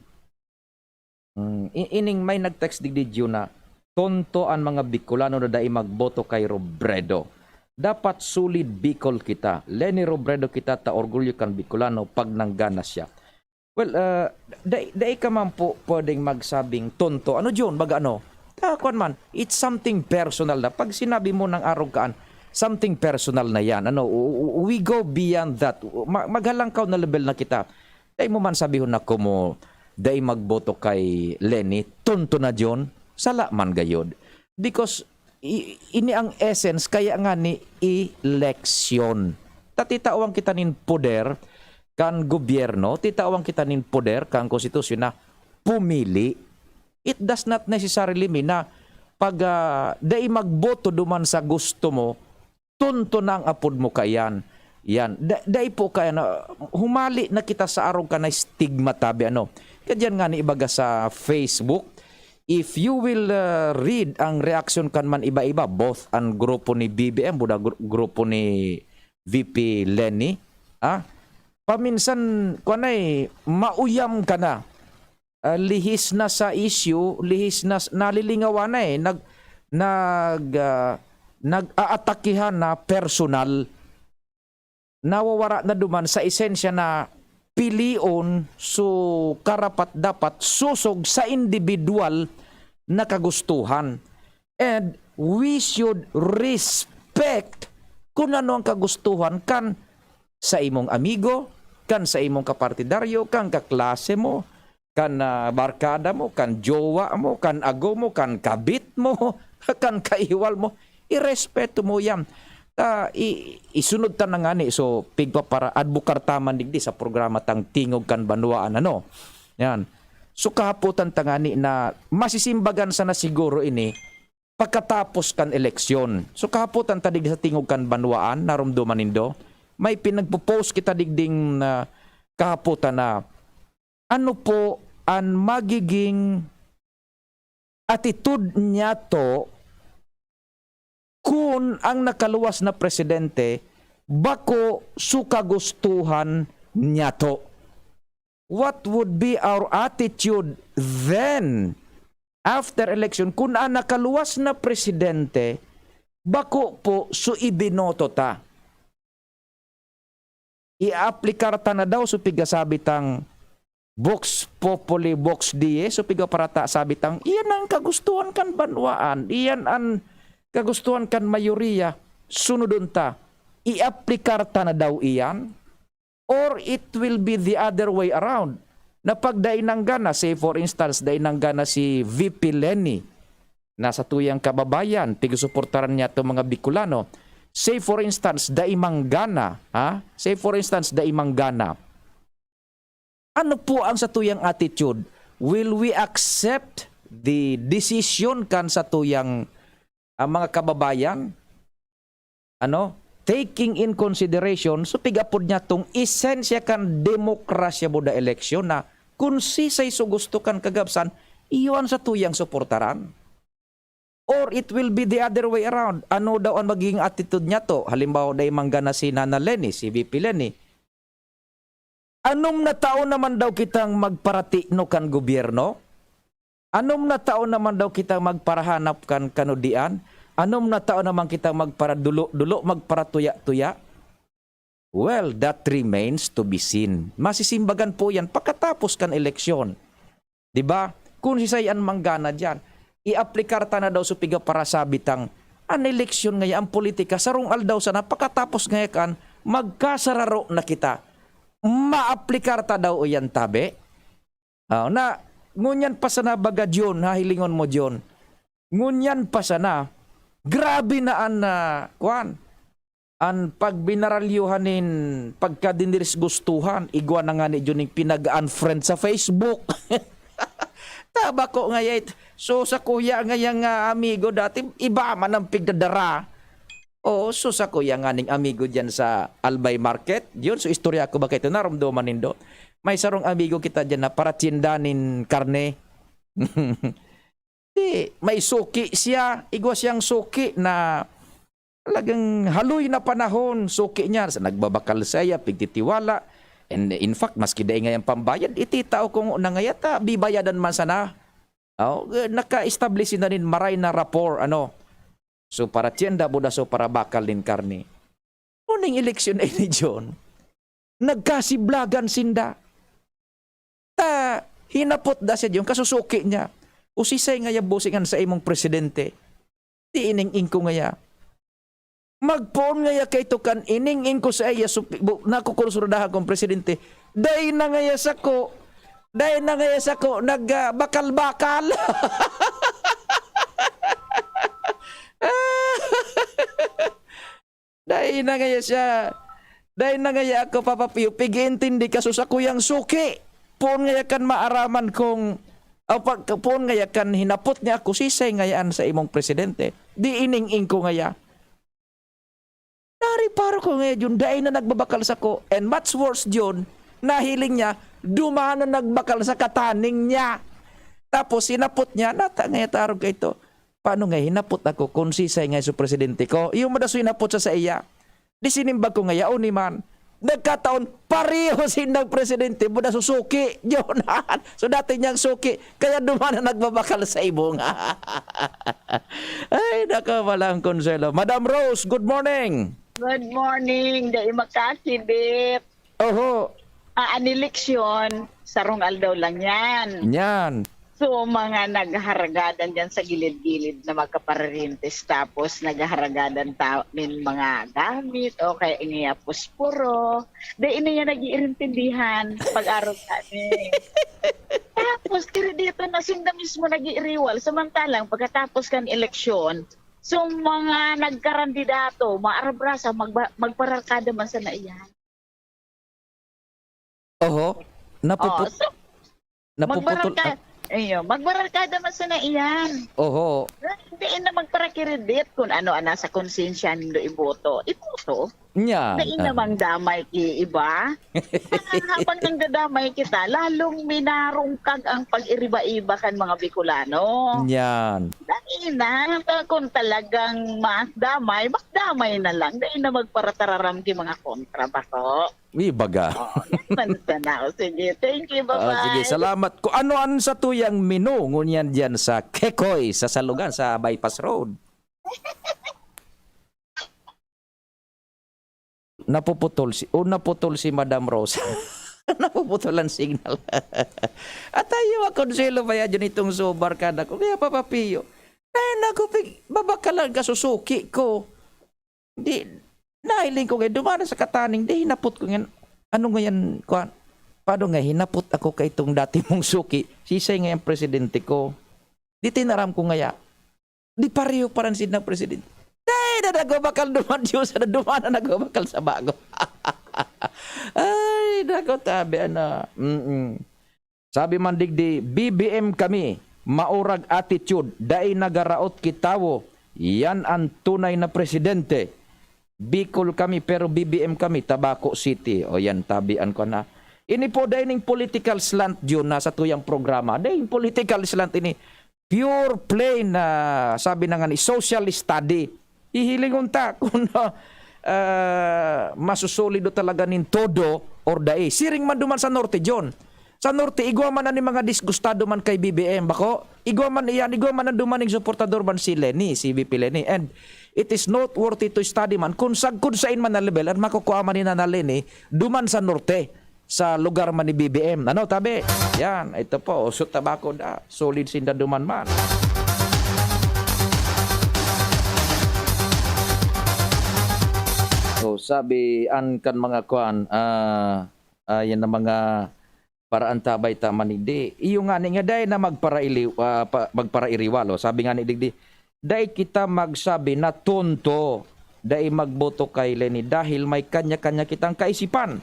hmm, i-, ining may nag-text digdi, Jun, na, "Tonto an mga Bicolano na dai magboto kay Robredo. Dapat solid Bicol kita. Leni Robredo kita, ta orgulyo kan Bicolano pag nanggana siya." Well, ah, dai, dai ka man po pwedeng magsabing tonto. Ano, Jun? Baga ano? Ta, kuwan man, it's something personal na. Pag sinabi mo ng arog kaan, something personal na yan. Ano, u-, u-, we go beyond that. Ma-, maghalangkaw na level na kita. Dai mo man sabihon na kumo, dai magboto kay Leni. Tonto na, Jun. Sala man gayod. Because i-, ini ang essence kaya nga ni eleksyon. Ta titawan kita nin poder kan gobyerno, titawan kita nin poder kan konstitusyon na pumili. It does not necessarily mean na pag, ah, dai magboto duman sa gusto mo, tonto na ang apod mo kaiyan. Yan. Da-, dai po kaya na, humali na kita sa arog ka na stigma tabi, ano. Kaya diyan nga ni ibaga sa Facebook, if you will, uh, read ang reaction kan man iba-iba, both ang grupo ni B B M, buda gru-, grupo ni V P Leni, ah, paminsan, kuwan na eh, mauyam ka na. Ah, lihis na sa issue, lihis na s-, nalilingawan na eh, nag-, nag-, ah, nag-aatakihan na personal. Nawawara na duman sa esensya na pilion so karapat-dapat sosog sa individual na kagustuhan. And we should respect kung ano ang kagustuhan kan sa imong amigo, kan sa imong kapartidaryo, kan kaklase mo, kan, ah, barkada mo, kan jowa mo, kan ago mo, kan kabit mo, kan kaiwal mo. Irespeto mo yan. Ah, i-, isunod ta na ngani. So, pigpapara-, adbukar ta man digdi sa programa tang Tingog kan Banwaan, ano? Yan. So, kahapotan ta ngani na masisimbagan sana siguro ini pakatapos kan eleksyon. So, kahapotan ta digdi sa Tingog kan Banwaan, narumduman nindo, may pinagpo-post kita digding, ah, kahapotan na, ano po an magiging attitude niyato kun ang nakaluwas na presidente bako so kagustuhan niyato? What would be our attitude then after election kun ang nakaluwas na presidente bako po so ibinoto ta? Iaplikar ta na daw so pigasabi tang Vox Populi, Vox Dei, so pigaparata sabi tang, "Iyan ang kagustuhan kan banwaan, iyan an kagustuhan kan mayoriya, sunodon ta." Iaplikar ta na daw iyan? Or it will be the other way around, na pag dai nanggana, say for instance, dai nanggana si V P Leni, na satuyang kababayan, pigsusuportaran niya itong mga Bicolano. Say for instance, dai manggana, ha? Say for instance, dai manggana. Ano po ang satuyang attitude? Will we accept the decision kan satuyang, ah, mga kababayan? Ano? Taking in consideration, so pig-apod niya tong esensya kan demokrasya buda eleksyon na kun sisay so gusto kan kagabsan, iyo an satuyang suportaran. Or it will be the other way around. Ano daw ang magiging attitude niya to? Halimbawa, dai manggana si Nana Leni, si V P Leni. Anom na taon naman daw kitang magparatikno kan gobyerno? Anom na taon naman daw kitang magparahanap kan kanudian? Anom na taon naman kitang magparadulo-dulo, magparatuya-tuya? Well, that remains to be seen. Masisimbagan po yan pagkatapos kan eleksyon. Di ba? Kung sisay an manggana diyan, iaplikar ta na daw so pigaparasabi tang, an eleksyon ngaya, an politika, sarong aldaw sana, pakatapos ngaya kan, magkasararo na kita. Maaplikar ta daw iyan, tabi? Ah, na, ngunyan pa sana baga, John, ha, hilingon mo, John. Ngunyan pa sana, grabe na an, ah, kwan, an pagbinaralyuhan nin pagkadinirisgustuhan, igwa na ngani, Jun, ning pinag-unfriend sa Facebook. Tabako ngaya it-, so, sa kuya ngaya nga amigo dati, iba man ang pigdadara. Oo, so, sa kuya nganing amigo diyan sa Albay Market, yun, so, istorya ko ba kaito, naromdoman nindo? May sarong amigo kita diyan na paratyenda nin karne. Di, may suki siya, igwa siyang suki na talagang haloy na panahon, suki niya, sa nagbabakal saiya, pigtitiwala. And in fact, maski dai ngayang pambayad, ititao ko ngona ngaya ta bibayadan man sana. Oh, eh, naka-establish na nin maray na rapport, ano. So, paratyenda buda, so, parabakal nin karne. Uning eleksyon na ini, John, nagkasiblagan sinda. Ta, hinapot da siya diyon, kasusuki niya, "O sisay ngaya bossing an saimong presidente?" Di ining-ing ko ngaya. Magpoon ngaya kaito kan ining-ing ko saiya, supi-, bu-, nakukursudahan kong presidente. Dai na ngaya sako, dai na ngaya sako nag, ah, bakal-bakal. Dai na ngaya siya, dai na ngaya ako, Papa Pio, pig-iintindi ka, so, sakuyang suki. Poon ngaya kan maaraman kong, aw, pag, poon ngaya kan hinapot niya ako, "Sisay ngaya an saimong presidente?" Di ining-ing ko ngaya. Nariparo ko ngaya, Jun, dai na nagbabakal sako. And much worse, Jun, nahiling niya, duman na nagbakal sa kataning niya. Tapos, hinapot niya, nata ngaya ta arog kaito. Paano nga hinapot ako kun sisay nga su presidente ko? Iyo madaso hinapot sa saiya. Di sinimbag ko nga yaon ni man. Nagkataon, pareho sindang presidente, buda su suki. Yun. So, dati niyang suki. Kaya duman na nagbabakal sa ibong. Ay, nako, walang konselo. Madam Rose, good morning. Good morning. Dai makasibit. Oho. Ah, an eleksyon, sarong aldaw lang yan. Yan. So, mga nagharagadan dyan sa gilid-gilid na magkaparentes, tapos nagharagadan ta-, nin mga gamit, o kaya ini ya posporo. Dai na yan nag-iirintindihan pag-arog kami. Tapos, kaya dito na sinda mismo nag-iiriwal. Samantalang, pagkatapos kan eleksyon, so, mga nagkarandidato, maarabrasa, magba-, magpararkada man sana iyan. Oho. Oh, napuput-, so, napuputol, magbarangka-, ah, iyo, magbarangkada man sana iyan. Oho. Hindi na magparakiridit kung ano ang nasa konsensya nindo iboto. Iboto. Nya, dai ah, namang damay ki iba. Ah, habang nagdadamay kita, lalong minarungkag ang pag-iriba-iba kan mga Bicolano. Yan. Dai na, kung talagang mas damay, mas damay na lang. Dai na magparatararam ki mga kontra, bako. Uy, baga. Oo, yan man sana. O, sige. Thank you. Ah, sige, bye-bye. Salamat. Kung ano ang satuyang menu, ngunyan diyan sa Kekoy, sa Salugan, sa Bypass Road. Napuputol si, o naputol si Madam Rose. Napuputol ang signal. At tayo, konselo pa yan, yun itong subarkada ko. Kaya, Papa Pio, ay, naku, pig-, babakalan ka, susuki ko. Di, nahiling ko ngayon, duman na sa kataning, di, hinapot ko ngayon, ano ngayon, kuwan, paano nga, hinapot ako kay itong dati mong suki, sisay ngayon presidente ko. Di tinaram ko ngaya, di pareho pa rin sila presidente. Di, na nagbabakal duman, Diyos, na duman na nagbabakal sa bago. Ay, nako, tabi, ano, mm-mm. Sabi man digdi, "B B M kami, maurag attitude, dai nagaraot ki tawo. Yan an tunay na presidente. Bicol kami, pero B B M kami, Tabaco City." O yan, tabian ko na. Ini po, dai ning political slant yun na sa tuyang programa. Dai political slant ini. Pure plain na, sabi na nga ni, social study. Hihilingon ta kung, ah, masusolido talaga nin todo or dai. Siring man duman sa Norte, John. Sa Norte, igwa man an mga disgustado man kay B B M, bako? Igwa man iyan, igwa man an dumaning suportador man si Leni, si V P Leni. And it is noteworthy to study man kung sag-, kung sain man na level at makukua man ni Nana Leni duman sa Norte, sa lugar man ni B B M. Ano, tabi? Yan, ito po, usot tabako da. Solid sinda duman man. So, sabi an kan mga kwan, ah, ah, yan ang mga paraan tabay ta manigdi. Iyo nga ni nga dai na magparaili-, ah, pa-, magparairiwalo. Sabi nga ni digdi, dai kita magsabi na tonto, dai magboto kay Leni dahil may kanya-kanya kitang kaisipan.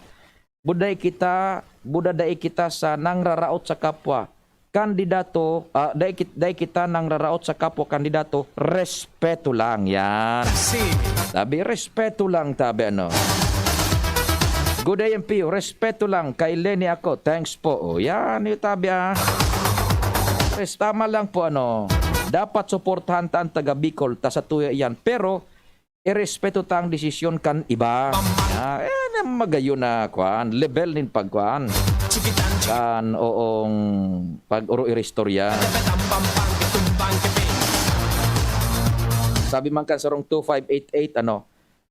Buday kita, buda dai kita sa nangraraot sa kapwa. kandidato, ah, dai kit-, dai kita nangraraot sa kapwa kandidato, respeto lang, yan. Tabi, respeto lang, tabi, ano. Good day, M P U, respeto lang, kay Leni ako, thanks po. O, yan, yung tabi, ah. Res-, tama lang po, ano, dapat suportahan ta an taga Bicol, ta satuya iyan, pero irespeto ta ang desisyon kan iba. Ah, eh, na magayon na, kwan, level nin pagkwan. Kan, oong, pag-oro-iristorya. Sabi man kan sarong two five eight eight, ano,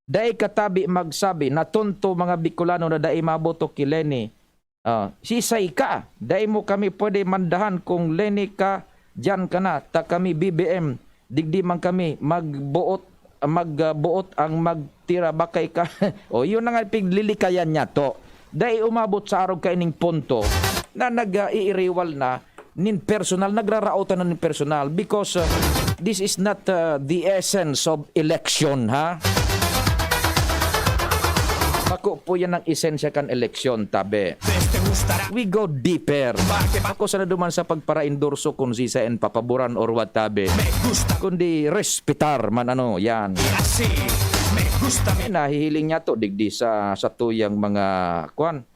"Dai ka tabi magsabi na tonto mga Bicolano na dai maboto ki Leni." Ah, sisay ka? Dai mo kami pwede mandahan kung Leni ka, diyan ka na. Ta kami B B M, digdi man kami magbuot, magbuot ang magtira bakay ka. O, yun na nga piglilikayan niya to. Dai umabot sa arog kaining punto na nag-iiriwal na nin personal, nagraraotan na nin personal because, uh, this is not, uh, the essence of election, ha? Bako po yan ang esensya kan eleksyon, tabi. We go deeper. Ako sa naduman sa pagparaendorso kung sisay an papaboran or what, tabi. Kundi respetar man, ano, yan. Eh, nahihiling niya to, digdi sa, sa tuyang mga, kwan,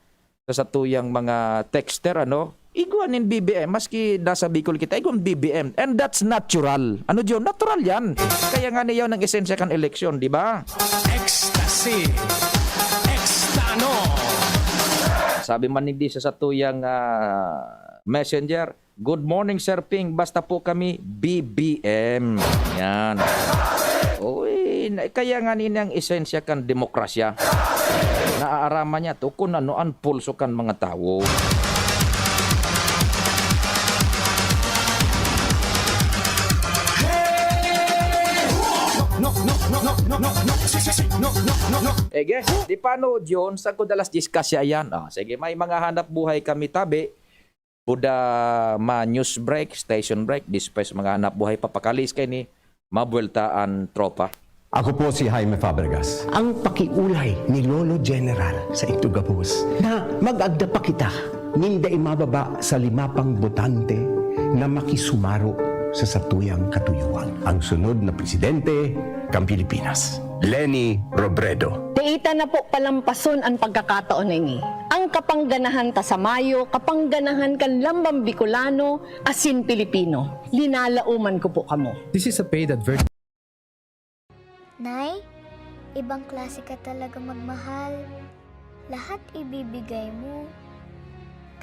sa satuyang mga texter, ano, igwa nin B B M, maski nasa Bicol kita, igwa B B M. And that's natural. Ano, John? Natural yan. Kaya nga niyaw ng esensya kan eleksyon, di ba? Ecstasy. Extano. Sabi man ni di sa satuyang, ah, messenger, "Good morning, Sir Ping. Basta po kami, B B M." Yan. Uy, na-, kaya nga nini ang esensya kan demokrasya. Naaaraman niya to kung ano ang pulso kan mga tawo. No, no, no, no, no, no, no, si, si, si, no, no, no, no. Ege, di paano, John? Saan ko dalas discuss yan? Ah, sige, may mga hanap buhay kami, tabi. Buda ma-news break, station break, despues mga hanap buhay, papakalis kay ni mabuelta an tropa. Ako po si Jaime Fabregas. Ang pakiulay ni Lolo General sa ito gabos na mag-agda pa kita nin dai mababa sa lima pang botante na makisumaro sa satuyang katuyuan. Ang sunod na presidente kan Pilipinas, Leni Robredo. Dai ta na po palampason an pagkakataon na ini. Ang kapangganahan ta sa mayo, kapangganahan kan lambang Bicolano asin Pilipino. Linalaoman ko po kamo. This is a paid advert. Nay, ibang klase ka talaga magmahal. Lahat ibibigay mo.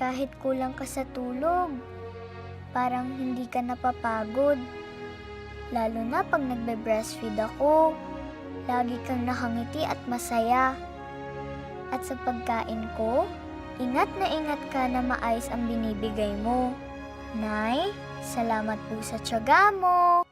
Kahit kulang ka sa tulog, parang hindi ka napapagod. Lalo na pag nagbe-breastfeed ako, lagi kang nakangiti at masaya. At sa pagkain ko, ingat na ingat ka na maayos ang binibigay mo. Nay, salamat po sa tiyaga mo.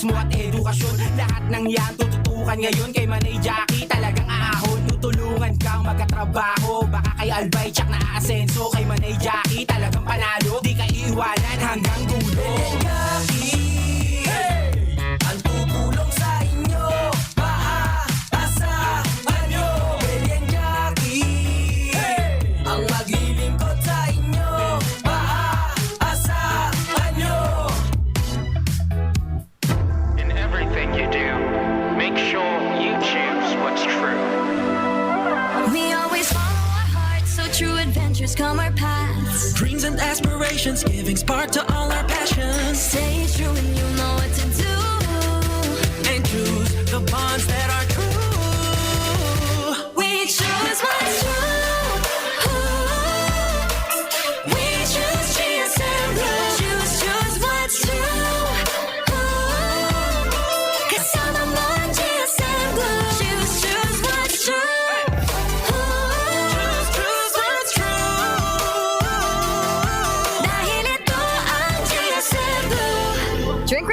Mo at edukasyon, lahat ng yan tututukan ngayon kay Manay Jackie. Talagang aahon, tutulungan kang magkatrabaho. Baka kay Albay tsak na aasenso, kay Manay Jackie talagang panalo, di ka iiwanan hanggang dulo. Manay Jackie, hey! Ang tutulong sa inyo, maaasahan nyo. Manay Jackie, hey! Ang maglilingkod sa inyo, maaasahan nyo. In everything you do, make sure you choose what's true. We always follow our hearts, so true adventures come our paths. Dreams and aspirations, giving spark to all our passions. Stay true and you know what to do. And choose the bonds that are true. We choose what's true. Ooh. We choose G S M Blue. Choose, choose what's true. Ooh. Kasama mo ang G S M Blue. Choose, choose what's true. Ooh. Choose, choose what's true.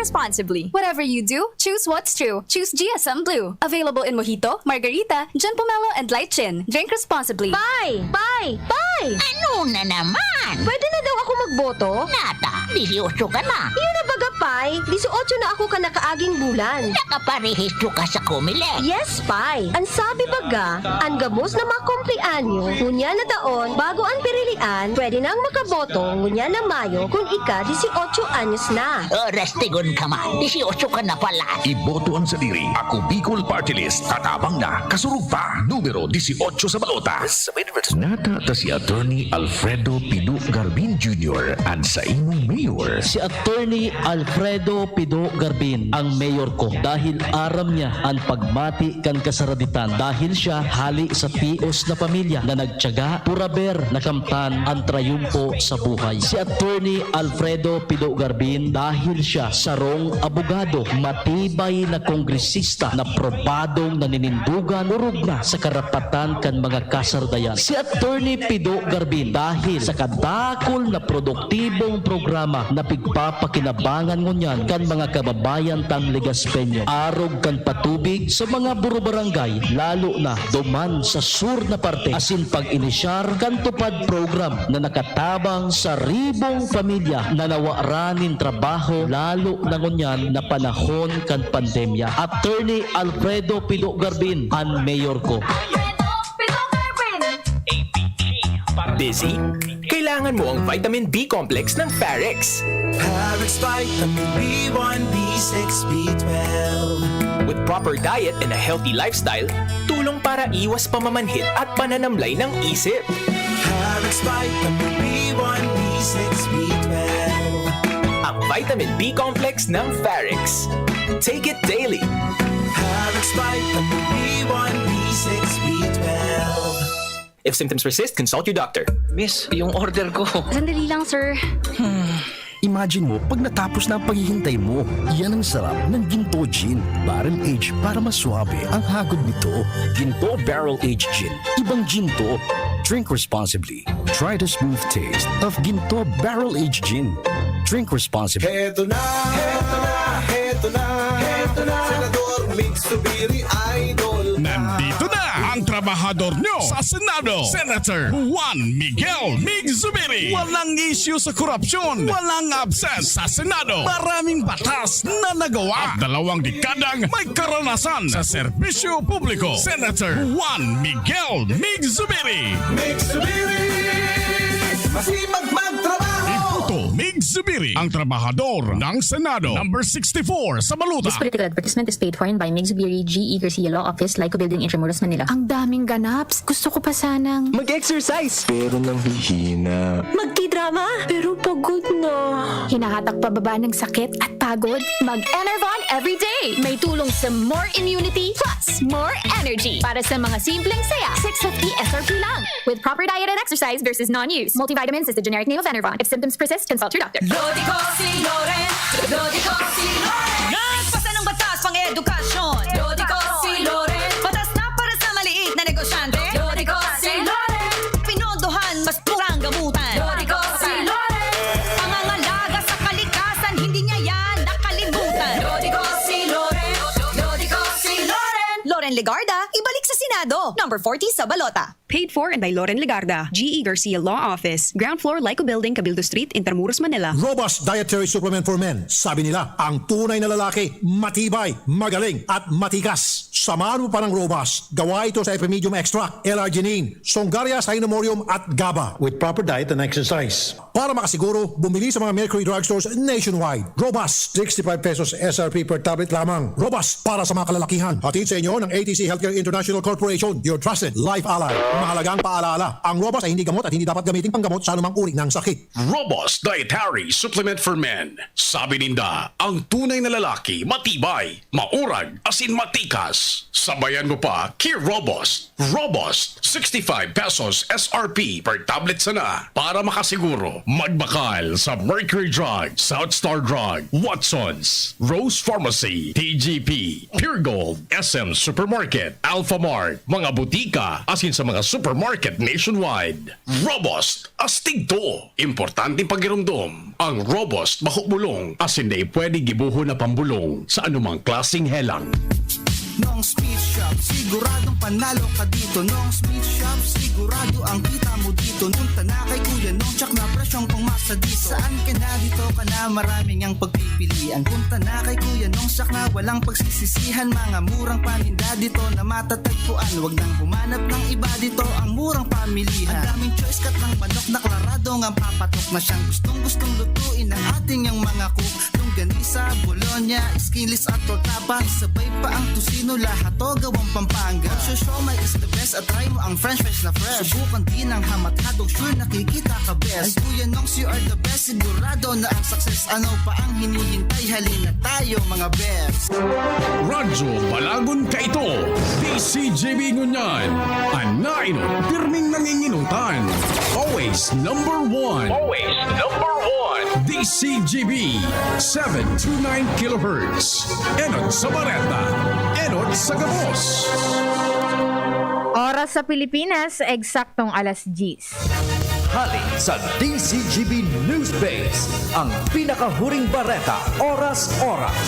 responsibly. Whatever you do, choose what's true. Choose G S M Blue. Available in Mojito, Margarita, Gin Pomelo, and Light Gin. Drink responsibly. Pay! Pay! Pay! Ano na naman? Pwede na daw ako magboto? Nata, dieciocho ka na. Yun na baga, Pay. Dieciocho na ako kan nakaaging bulan. Nakaparehistro ka sa Comelec. Yes, Pay. An sabi baga, an gabos na makumpleanyo, ngunyan na taon, bago an pirilian, pwede nang makaboto, ngunyan na Mayo, kun ika dieciocho anyos na. Oras, tigon ka man. Dieciocho ka na pala. Iboto ang sadiri. Ako Bicol Party List. Tatabang na. Kasurog pa. Numero dieciocho sa balota. Nata ta si Attorney Alfredo Pido Garbin Junior, an saimong mayor. Si Attorney Alfredo Pido Garbin ang mayor ko dahil aram niya an pagmati kan kasaraditan, dahil siya hali sa tios na pamilya na nagtiyaga, puraber na kamtan an trayumpo sa buhay. Si Attorney Alfredo Pido Garbin, dahil siya sarong abogado, matibay na kongresista na probadong naninindugan, orog na sa karapatan kan mga kasardayan. Si Attorney Pido Garbin, dahil sa kadakul na produktibong programa na pigpapakinabangan ngunyan kan mga kababayan tang Legaspeño, arog kan patubig sa mga burubarangay, lalo na duman sa sur na parte, asin pag-inisyar kan TUPAD program na nakatabang sa ribong pamilya na nawaran nin trabaho, lalo na ngunyan na panahon kan pandemya. Attorney Alfredo Pido Garbin, an mayor ko. Busy? Kailangan mo ang vitamin B complex ng Farex. Parex Vitamin B one, B six, B twelve. With proper diet and a healthy lifestyle, tulong para iwas pamamanhid at pananamlay ng isip. Parex Vitamin B one, B six, B twelve. Ang vitamin B complex ng Farex. Take it daily. Parex Vitamin B one, B six, B twelve. If symptoms persist, consult your doctor. Miss, yung order ko. Sandali lang, sir. Imagine mo, pag natapos na ang paghihintay mo, yan ang sarap ng Ginto Gin. Barrel aged para mas suabe ang hagod nito. Ginto Barrel Aged Gin. Ibang Ginto. Drink responsibly. Try the smooth taste of Ginto Barrel Aged Gin. Drink responsibly. Heto na, heto na, heto na, heto na. Senador Mig Zubiri, idol na. Nandito na ang trabahador nyo sa Senado, Senator Juan Miguel Mig Zubiri. Walang isyu sa korupsyon, walang absent sa Senado. Maraming batas na nagawa at dalawang dekadang may karanasan sa serbisyo publiko. Senator Juan Miguel Mig Zubiri. Mig Zubiri, masipag magtrabaho. Iboto Mig Zubiri, ang trabahador ng Senado. Number sixty-four sa balota. This political advertisement is paid for in by Mig Zubiri, G E Garcia Law Office, Laiko Building, Intramuros, Manila. Ang daming ganaps. Gusto ko pa sanang mag-exercise. Pero nanghihina. Magtidrama. Pero pagod na. Hinahatak pababa ng sakit at pagod. Mag-Enervon everyday. May tulong sa more immunity plus more energy. Para sa mga simpleng saya, six fifty S R P lang. With proper diet and exercise versus non-use. Multivitamins is the generic name of Enervon. If symptoms persist, consult your doctor. Lodi ko si Loren. Lodi ko si Loren. Nagpasa ng batas pang edukasyon. Lodi ko si Loren. Batas na para sa maliit na negosyante. Lodi ko si Loren. Pinondohan, mas murang gamutan. Lodi ko si Loren. Pangangalaga sa kalikasan, hindi niya yan nakalimutan. Lodi ko si Loren. Lodi ko si Loren. Loren Legarda, ibalik sa Senado. Number forty sa balota. Paid for and by Loren Legarda, G E Garcia Law Office, ground floor, Laiko Building, Cabildo Street, Intramuros, Manila. Robust Dietary Supplement for Men. Sabi nila, ang tunay na lalaki, matibay, magaling, at matikas. Samahan mo pa ng Robust. Gawa ito sa Epimedium Extract, L-arginine, Songaria Cynomorium, at GABA. With proper diet and exercise. Para makasiguro, bumili sa mga Mercury Drugstores nationwide. Robust, sixty-five pesos S R P per tablet lamang. Robust para sa mga kalalakihan. Hatid sa inyo ng A T C Healthcare International Corporation, your trusted life ally. Mahalagang paalala, ang Robust ay hindi gamot at hindi dapat gamitin panggamot sa anumang uri ng sakit. Robust Dietary Supplement for Men. Sabi ninda, ang tunay na lalaki, matibay, maurag, asin matikas. Sabayan mo pa, ki Robust. Robust, sixty-five pesos S R P per tablet sana. Para makasiguro, magbakal sa Mercury Drug, South Star Drug, Watsons, Rose Pharmacy, T G P, Pure Gold, S M Supermarket, Alphamart, mga butika, asin sa mga Supermarket nationwide. Robust, astig to. Importante pagiromdom. Ang Robust bako bulong, asin dai pwede gibohon na pambulong sa anumang klaseng helang. Nong's Meat Shop, siguradong panalo ka dito. Nong's Meat Shop, sigurado ang kita mo dito. Punta na kay Kuya Nong, tsak na presyong pangmasa dito. Saan ka na, dito ka na, maraming ang pagpipilian. Punta na kay Kuya Nong, tsak na walang pagsisisihan. Mga murang paninda dito na matatagpuan. Wag nang humanap ng iba, dito ang murang pamilihan. Ang daming choice, katang manok na klaradong ang papatok na siyang gustong-gustong lutuin ng ating yang mga cook. Longganisa, bologna, skinless at tortapa, sabay pa ang tocino, lahat to gawang Pampanga. Ang siomai is the best at try mo ang french fries na fresh. Subukan din ang hamat-hatog, sure nakikita ka best. Ay Kuya Nongs, you are the best, sigurado na ang success. Ano pa ang hinihintay? Halina tayo, mga best. Radyo Balagon Kaito, D C G B Ngunyan, an nainot, pirming nanginginutan. Always number one. Always number one. D C G B, seven two nine kilohertz. Enot sa Bareta, enot sa gabos. Oras sa Pilipinas, eksaktong alas diyes. Hali sa D C G B News Base, ang pinakahuring bareta, oras-oras.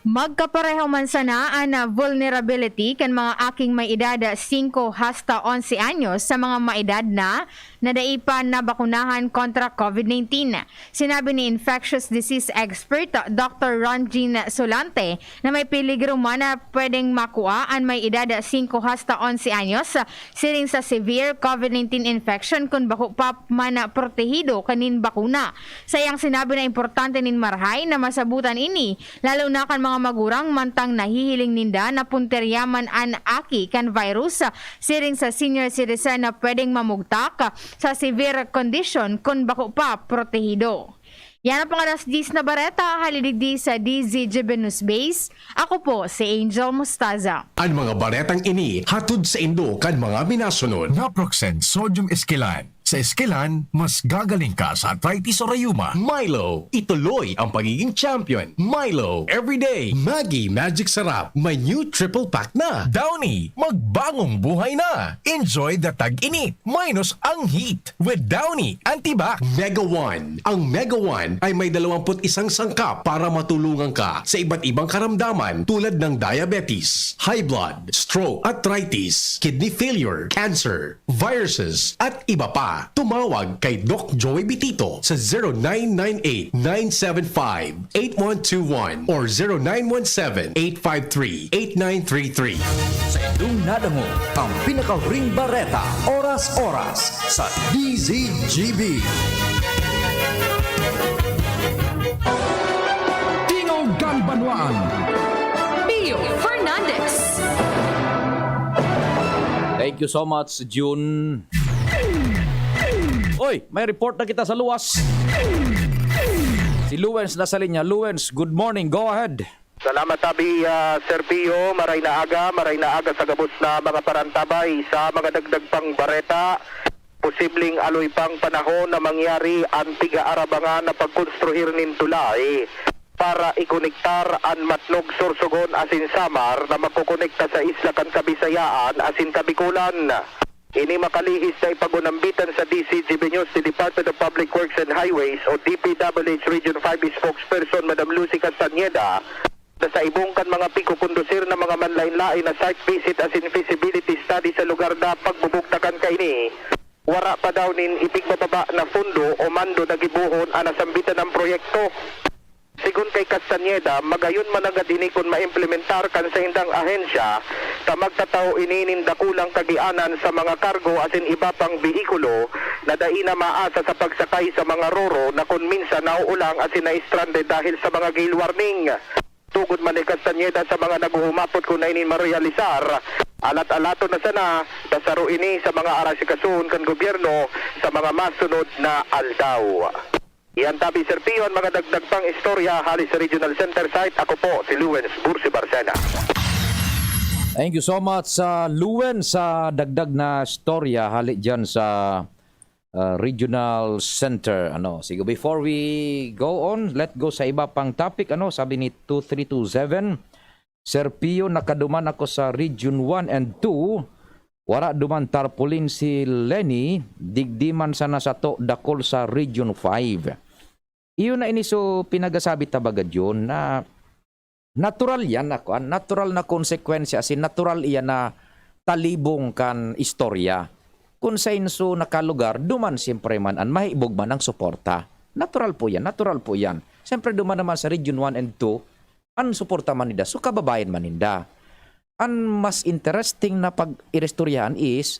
Magkapareho man sana an vulnerability kan mga aking may edad singko hasta onse anyos sa mga may edad na na dai pa nabakunahan kontra COVID nineteen. Sinabi ni infectious disease expert Doctor Ron Jean Solante na may peligro man na pwedeng makua an may edad singko hasta onse anyos siring sa severe COVID nineteen infection kun bako pa man protehido kanin bakuna. Sa iyang sinabi na importante nin marahay na masabutan ini, lalo na kan mga magurang mantang nahihiling ninda na punterya man an aki kan virus, siring sa senior citizen na pwedeng mamugtak sa severe condition kun bako pa protehido. Yan ang pangalas diyes na bareta, hali digdi sa D Z G B News Base. Ako po si Angel Mostaza. An mga baretang ini hatod saindo kan mga minasunod. Naproxen Sodium Esquilan. Sa Esquilan, mas gagaling ka sa arthritis o rayuma. Milo, ituloy ang pagiging champion. Milo, everyday. Maggi Magic Sarap, may new triple pack na. Downy, magbagong buhay na. Enjoy the tag-init minus ang heat with Downy Antibac. Mega One. Ang Mega One ay may dalawampu't isang sangkap para matulungan ka sa iba't ibang karamdaman tulad ng diabetes, high blood, stroke, arthritis, kidney failure, cancer, viruses, at iba pa. Tumawag kay Doc Joey Bitito sa zero nine nine eight, nine seven five, eight one two one or zero nine one seven, eight five three, eight nine three three. Sa inyong nadangog ang pinakahuring bareta, oras-oras, sa D Z G B. Tingog kan Banwaan. Pio Fernandez. Thank you so much, June. Oy, may report na kita sa luwas. Si Luwens nasa linya. Luwens, good morning. Go ahead. Salamat, Abi, ah, Sir Pio. Maray na aga, maray na aga sa gabos na mga parantabay. Sa mga dagdag pang bareta, posibleng aloy pang panahon na mangyari an pig-aarabangan na pagkonstruhir nin tulay para ikonektar an Matnog, Sorsogon asin Samar na magkokonekta sa isla kan Kabisayaan asin Kabikulan. Ini makalihis na ipag-unambitan sa D C G B News ni Department of Public Works and Highways o D P W H Region five spokesperson Madam Lucy Castañeda na sa ibong kan mga pigkukondusir na mga manlaen-laen na site visit asin feasibility study sa lugar na pagbubugtakan kaini, wara pa daw nin ipigbababa na pondo o mando na gibohon an nasambitan na proyekto. Sigon kay Castañeda, magayon man nanggad ini kun maimplementar kan saindang ahensya, ta magtatao ini nin dakulang kagianan sa mga kargo asin iba pang behikulo na dai na maasa sa pagsakay sa mga roro na kun minsan nauulang asin na-stranded dahil sa mga gale warning. Tugod man ni Castañeda sa mga naghuhumapot kun naini marealisar, alat-alaton na sana ta saro ini sa mga aasikasohon kan gobyerno sa mga masunod na aldaw. Iyan tabi, Sir Pio, an mga dagdag pang istorya hali sa Regional Center Site. Ako po si Lawrence Bursi Barcena. Thank you so much, sa Lawrence, sa dagdag na istorya hali dyan sa, ah, Regional Center. Ano, sige, before we go on, let go sa iba pang topic. Ano, sabi ni two three two seven, Sir Pio, nakaduman ako sa Region one and two. Wara duman tarpaulin si Leni, digdi man sana sato dakul sa Region five. Iyo na ini, so, pinagasabi ta baga diyon na natural yan na kuan, natural na konsekwensya, as in, natural iyan na talibong kan istorya. Kun sainso nakalugar, duman siyempre man an mahibog man ang suporta. Natural po yan, natural po yan. Siyempre, duman naman sa Region one and two, an suporta man nila. So, kababayan man ninda. An mas interesting na pag-iristoryahan is,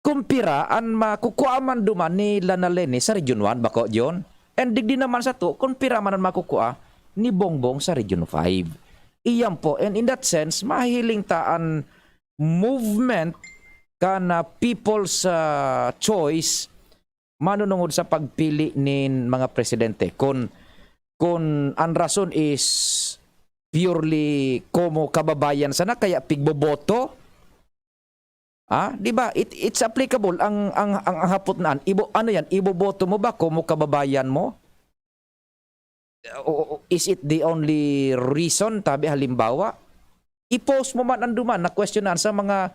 kung pira an makukua man duman ni Lana Leni sa Region one, bako, John? And digdi naman sato, kung pira man an makukua ni Bongbong sa Region five. Iyan po. And in that sense, mahihiling ta an movement kan, ah, people's, ah, choice manunungod sa pagpili nin mga presidente. Kun, kun an rason is purely komo kababayan sana, kaya pigboboto? Ah, di ba? It, it's applicable. Ang, ang, ang, ang hapot na an, ibo-, ano yan? Iboboto mo ba komo kababayan mo? O, o, is it the only reason? Tabi, halimbawa, i-post mo man an duman na kwestiyonan sa mga,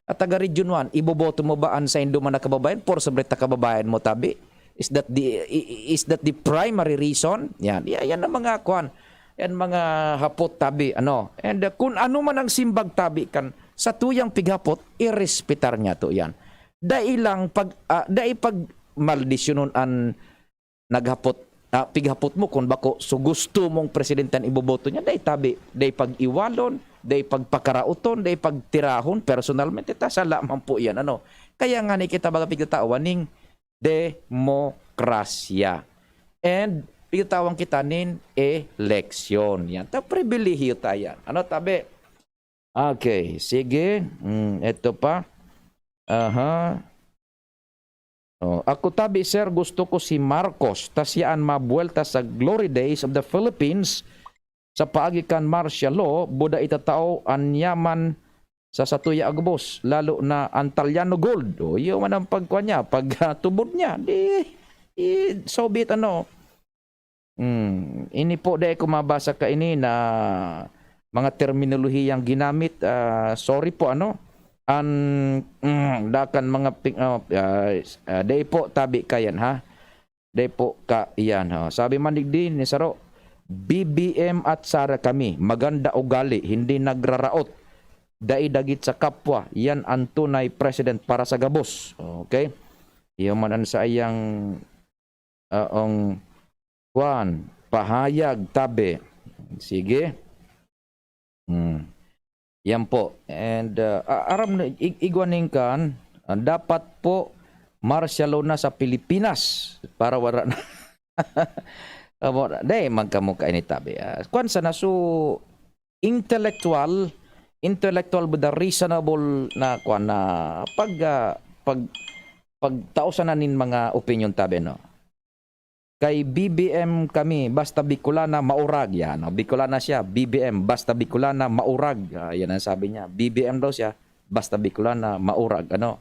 ah, taga Region one, iboboto mo ba an saindo man na kababayan? Por sobre ta kababayan mo, tabi? Is that the, i-, i-, is that the primary reason? Yan. Ya-, yan ang mga, kwan, yan mga hapot, tabi, ano. And, uh, kun ano man ang simbag, tabi, kan satuyang pighapot, irespetar niya to yan. Dai lang pag, ah, dai pag maldisyonon an naghapot, ah, pighapot mo kun bako, so gusto mong presidente an iboboto niya, dai tabi, dai pag-iwalon, dai pagpakaraoton, dai pagtirahon personalmente, ta sala man po iyan, ano. Kaya ngani kita baga pigtatawan ning demokrasya. And pigtatawan kita nin eleksyon. Yan. Ta pribilehiyo ta yan. Ano, tabi? Okay, sige. Hmm, eto pa. Aha. Oh, ako tabi, sir, gusto ko si Marcos, ta siya an mabuwelta sa glory days of the Philippines. Sa paagi kan martial law, buda itatao an yaman sa satuya a gabos, lalo na an Taliano Gold. O, iyo man ang pagkuha niya, pag, ah, tubod niya. Di, di, so be it, ano. Hmm, ini po, dai ko mabasa kaini na mga terminolohiyang ginamit. Ah, sorry po, ano. An, mm, dakan mga ping-, ah, ah, ah, dai po tabi kayan, ha? Dai po kayan, ha? Sabi man digdi ni saro, "B B M at Sara kami, maganda ugali, hindi nagraraot, dai dagit sa kapwa, yan ang tunay president para sa gabos." Okay? Iyo man ang saiyang, ah, ang, kwan, pahayag, tabi. Sige. Hmm. Yan po. And, ah, a-, aram na, ig-, igwa ning kan, ah, dapat po martial law na sa Pilipinas para wala na. Amo na, dai man kamo kaini, tabi, ah. Kwan sana, so, intellectual, intellectual with a reasonable na, kwan, na pag, ah, pag, pagtao sana nin mga opinyon, tabi, no? Kay B B M kami, basta Bicolana, maurag. Yan, oh, Bicolana siya, B B M, basta Bicolana, maurag. Ah, yan ang sabi niya. B B M daw siya, basta Bicolana, maurag. Ano?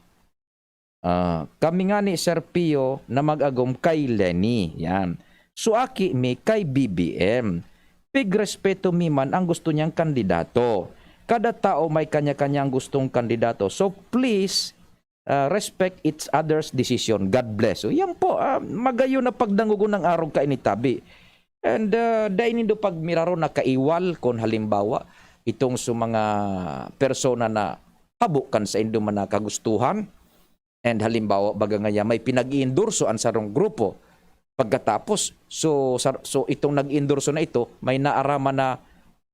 Ah, kami ngani, Sir Pio, na mag-agom kay Leni. Yan. So, aki mi kay B B M. Pigrespeto mi man ang gusto niyang kandidato. Kada tao may kanya-kanyang gustong kandidato. So, please, ah, respect each other's decision. God bless. So, yan po, ah, magayon na pagdangogon ang arog kaini, tabi. And, ah, dai nindo pagmiraron na kaiwal kun halimbawa, itong sa mga persona na habo kan saindo man na kagustuhan. And halimbawa, baga ngaya may pinag-iendorso an sarong grupo. Pagkatapos, so, sa, so itong nag-endorso na ito, may naaraman na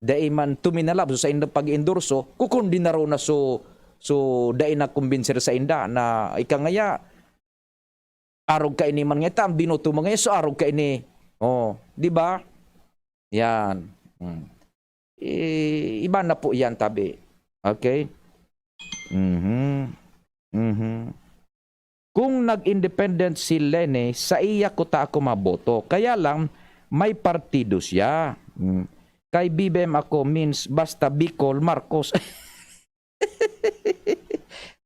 dai man tuminalab sa saindang pag-endorso, kukundi na raw na so, so dai na kumbinser sainda na ika ngaya, arog kaini man ngaya, ta ang binoto mo ngaya, so arog kaini. Oh, di ba? Yan. Hmm. Eh, iba na po yan, tabi. Okay? Mhm. Mhm. Kung nag-independent si Leni, sa iya kuta ako maboto. Kaya lang, may partido siya. Hmm. Kay B B M ako means basta Bicol, Marcos.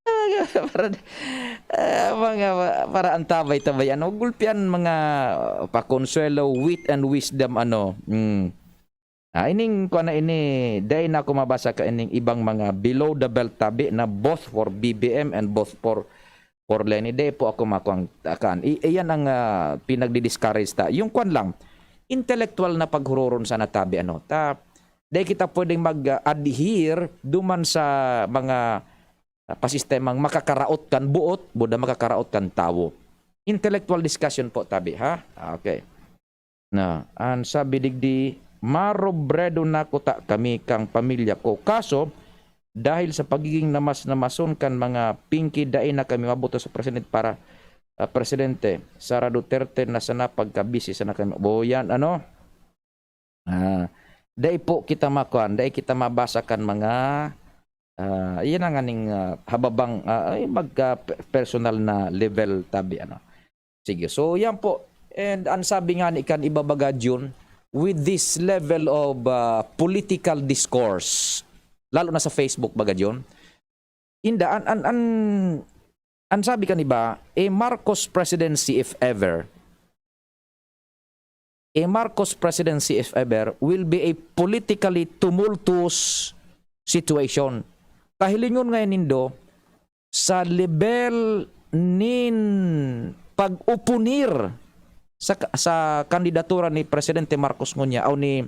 Mga para, ah, mga para antabay-tabay, ano, gulpian mga, ah, pakonsuelo, wit and wisdom, ano. Hmm. Ah, ining kuan na ini, dai na ako mabasa ka ining ibang mga below the belt tabi na both for B B M and both for, for Leni. Dai po ako makuang takan. I-, iyan ang, ah, pinagdi-discourage ta. Yung kuan lang, intellectual na paghuroron sana tabi, ano, ta, dai kita pwedeng mag-adhere duman sa mga, ah, pasistemang makakaraot kan buot, buda makakaraot kan tawo. Intellectual discussion po tabi, ha? Ah, okay. Na, an sabi digdi, "Marobredo na kuta kami kang pamilya ko. Kaso, dahil sa pagiging namas-namason kan mga Pinky, dai na kami mabuto sa presidente para, ah, presidente. Sara Duterte na sana pagkabisi sana kami." O, yan, ano? Ah, dai po kita makuan, dai kita mabasa kan mga, ah, yan ang aning, ah, hababang, ah, ay, magka pe-, personal na level tabi, ano. Sige, so yan po. And ang sabi nga ni kan ibabaga Jun, with this level of, ah, political discourse, lalo na sa Facebook, baga Jun, inda, an, an, an, an sabi kan iba, eh, Marcos presidency if ever, eh, Marcos presidency if ever, will be a politically tumultuous situation. Kahilingon ngayon nindo, sa lebel nin pag-upunir sa ka-, sa kandidatura ni Presidente Marcos ngunyan o ni,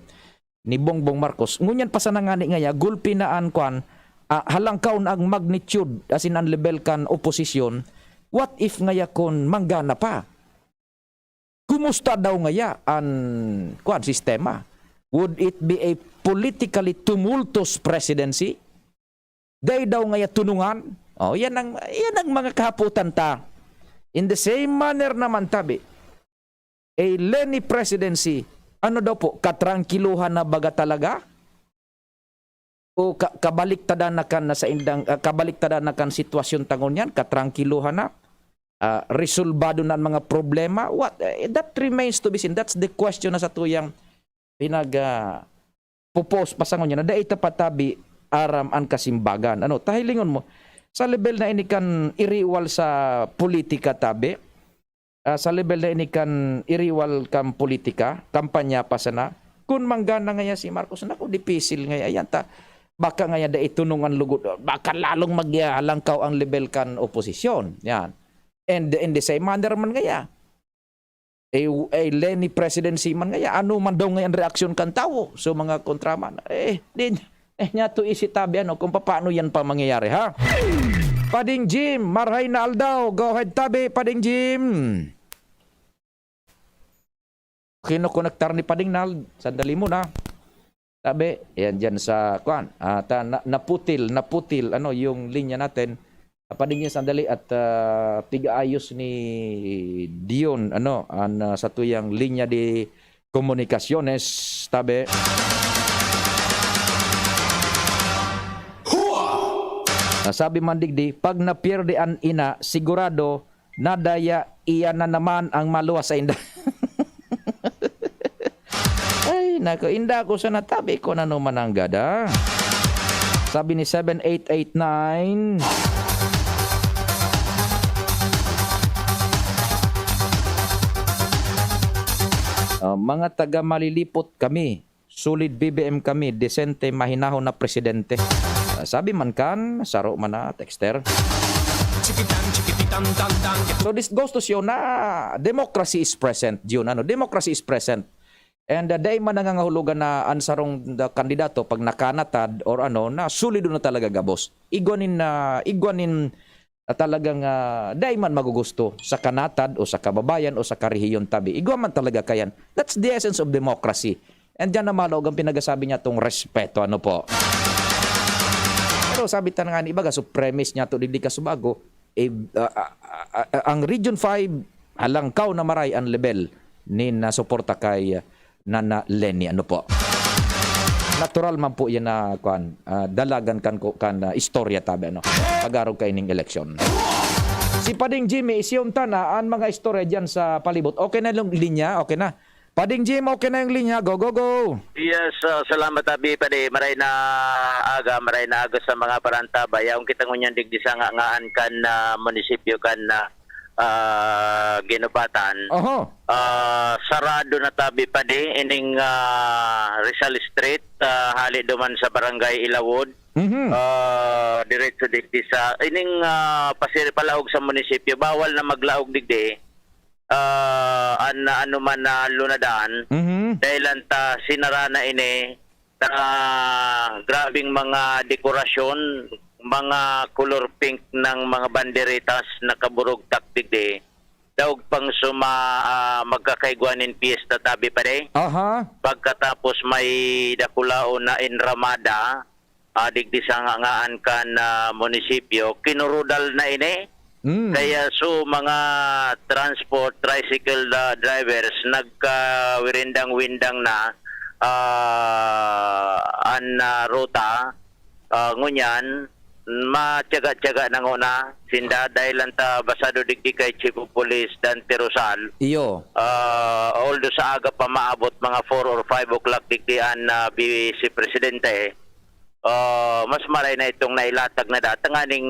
ni Bongbong Marcos. Ngunyan pa sana ngani ngaya, gulpi na an kwan, ah, halangkaw na ang magnitude, as in, ang lebel kan oposisyon. What if ngaya kun manggana pa? Kumusta daw ngaya an, kwan, sistema? Would it be a politically tumultuous presidency? Dai daw ngaya tunungan? Oh, yan ang, yan ang mga kahapotan ta. In the same manner naman, tabi, a Leni presidency, ano daw po, katrangkiluhan na baga talaga? O ka-, kabaliktadan na kan, na sa indang, ah, kabaliktadan na kan sitwasyon ta ngunyan, katrangkiluhan na, ah, resolbado na ang mga problema? What, eh, that remains to be seen. That's the question na sa tuyang pinag, ah, popos pa sa ngunyan na dai ta pa tabi aram an kasimbagan. Ano, ta hilingon mo, sa level na ini kan iriwal sa politika tabi, ah, sa level na ini kan iriwal kan politika, kampanya pa sana, kun manggana ngaya si Marcos, naku, dipisil ngaya yan ta. Baka ngaya dai tunong an lugod, baka lalong maghalangkaw ang level kan oposisyon. Yan. And in the same manner man ngaya, eh, eh, Leni presidency man ngaya, ano man daw ngayon reaksyon kan tawo? So, mga kontraman, eh, di, eh, niya to isitabi, ano, kung paano yan pa mangyayari, ha? Pading Jim, marhay na aldaw. Go ahead, tabi, Pading Jim. Kinokonektar ni Pading Nald. Sandali muna. Tabi, yan dyan sa, kwan, ah, ta-, na-, naputil, naputil, ano, yung linya natin. Ah, Pading Jim, sandali at, ah, pigaayos ni Dion, ano, an, ah, sa tuyang linya de komunikasyonnes, tabi. Nasabi man digdi, pag napierde an ina, sigurado, nadaya iyan na naman ang maluwas sa inda. Ay, nako, inda ko sa natabi ko na naman ang gada. Sabi ni seven eight eight nine, ah, mga taga Malilipot kami. Solid B B M kami, desente, mahinahon na presidente. Ah, sabi man kan, saro man na, texter. So this goes to show na democracy is present, Jun. Ano, democracy is present. And, uh, dai man nangangahulugan na an sarong, uh, kandidato pag nakanatad or ano, na solido na talaga gabos. Igwa nin, uh, igwa nin, uh, talagang, uh, dai man magugusto sa kanatad o sa kababayan o sa karehiyon tabi. Igwa man talaga kayan. That's the essence of democracy. And diyan na malog ang pinagasabi niya tong respeto, ano po? Pero sabi ta na nga ni iba, supremacist niya to, digdi ka subago, eh, ah, ah, ah, ah, ang Region five, halangkaw na maray ang level nin, ah, suporta kay, ah, Nana Leni, ano po? Natural man po yan na, kwan, ah, dalagan kan ko-, kan, ah, istorya tabi, ano? Pag-arog kaining eleksyon. Si Pading Jimmy, isyon ta na ang mga istorya diyan sa palibot. Okay na yung linya? Okay na. Pading Jim, okay na yung linya. Go, go, go. Yes, ah, salamat, Abi. Padi, maray na aga, maray na aga sa mga parantabay. Yaon kita ngunyan digdi sa nga, ngaan kan, ah, munisipyo kan, ah, ah, Ginubatan. Oho. Ah, sarado na tabi pa di ining, ah, Rizal Street, ah, hali duman sa Barangay Ilawod. Mhm. Ah, diretso digdi sa ining, ah, pasir palaog sa munisipyo, bawal na maglaog digdi. Ah, an ano man na lunadan, Mhm. dahil lang ta sinara na ini, na grabeng mga dekorasyon, mga color pink ng mga banderitas nakaburugtak digdi. Daog pang suma, ah, magkakaigwa nin piyesta tabi pa di. Aha. Pagkatapos may dakulaon na enramada, ah, digdi sa nga-, ngaan kan, ah, munisipyo, kinurudal na ini. Mm. Kaya so mga transport, tricycle, ah, drivers, nagkawirindang-windang na, ah, an, ah, ruta. Ah, ngunyan, matyaga-tyaga na nguna sinda dahil lang ta basado digdi kay Chief of Police Dante Rosal. Iyo. Ah, although sa aga pa maabot mga four or five o'clock digdi an, ah, Vice Presidente, ah, mas maray na itong nailatag na data nganing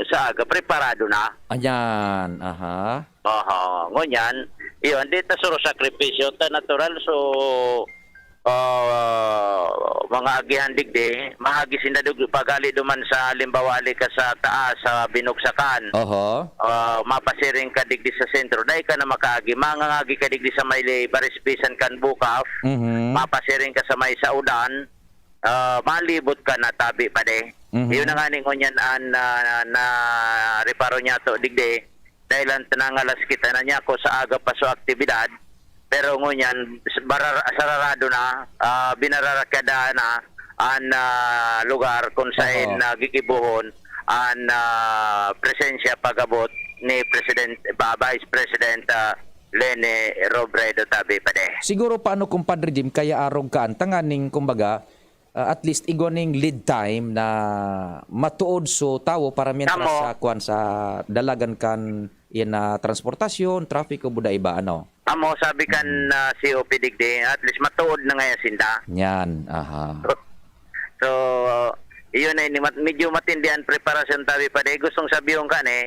sa aga, preparado na. Ayan, aha. Aha, ngunyan, iyo, hindi ta suro sakripisyo, ta natural, so, ah, mga agihan digdi, maagi sinda dug-, pagali duman sa, halimbawa, ali ka sa taas, sa binugsakan. Oho. Ah, mapasiring ka digdi sa sentro, dai ka na makaagi. Mangangagi ka digdi sa may li-, barispesan kan Bukaf, Mhm. mapasiring ka sa may saudan, ah, malibot ka na tabi pa di. Mhm. Yun na nga ni ngunyan an, ah, na reparo niya to digdi. Dahil ang nangalas kita na niya ako sa aga pa so aktibidad, pero ngunyan, s-, barar-, sararado na, ah, binararakada na an, ah, lugar kung saen Oho. nagigibohon an, ah, presensya pag-abot ni President, ba, Vice President, ah, Leni Robredo tabi pa di. Siguro paano, Compadre Jim, kaya arog ka an tanganing, kumbaga, ah, at least igwa ning lead time na matuod so tawo para mientras Tamo. sa kwan, sa dalagan kan yan na transportasyon, traffic o buda iba, ano? Amo, sabi kan, Mm. ah, C O P digdi, at least matuod na ngaya sinda. Yan, aha. So, iyon ay ni mat-, medyo matindi ang preparasyon tabi pa di. Gustong sabihon ka ni,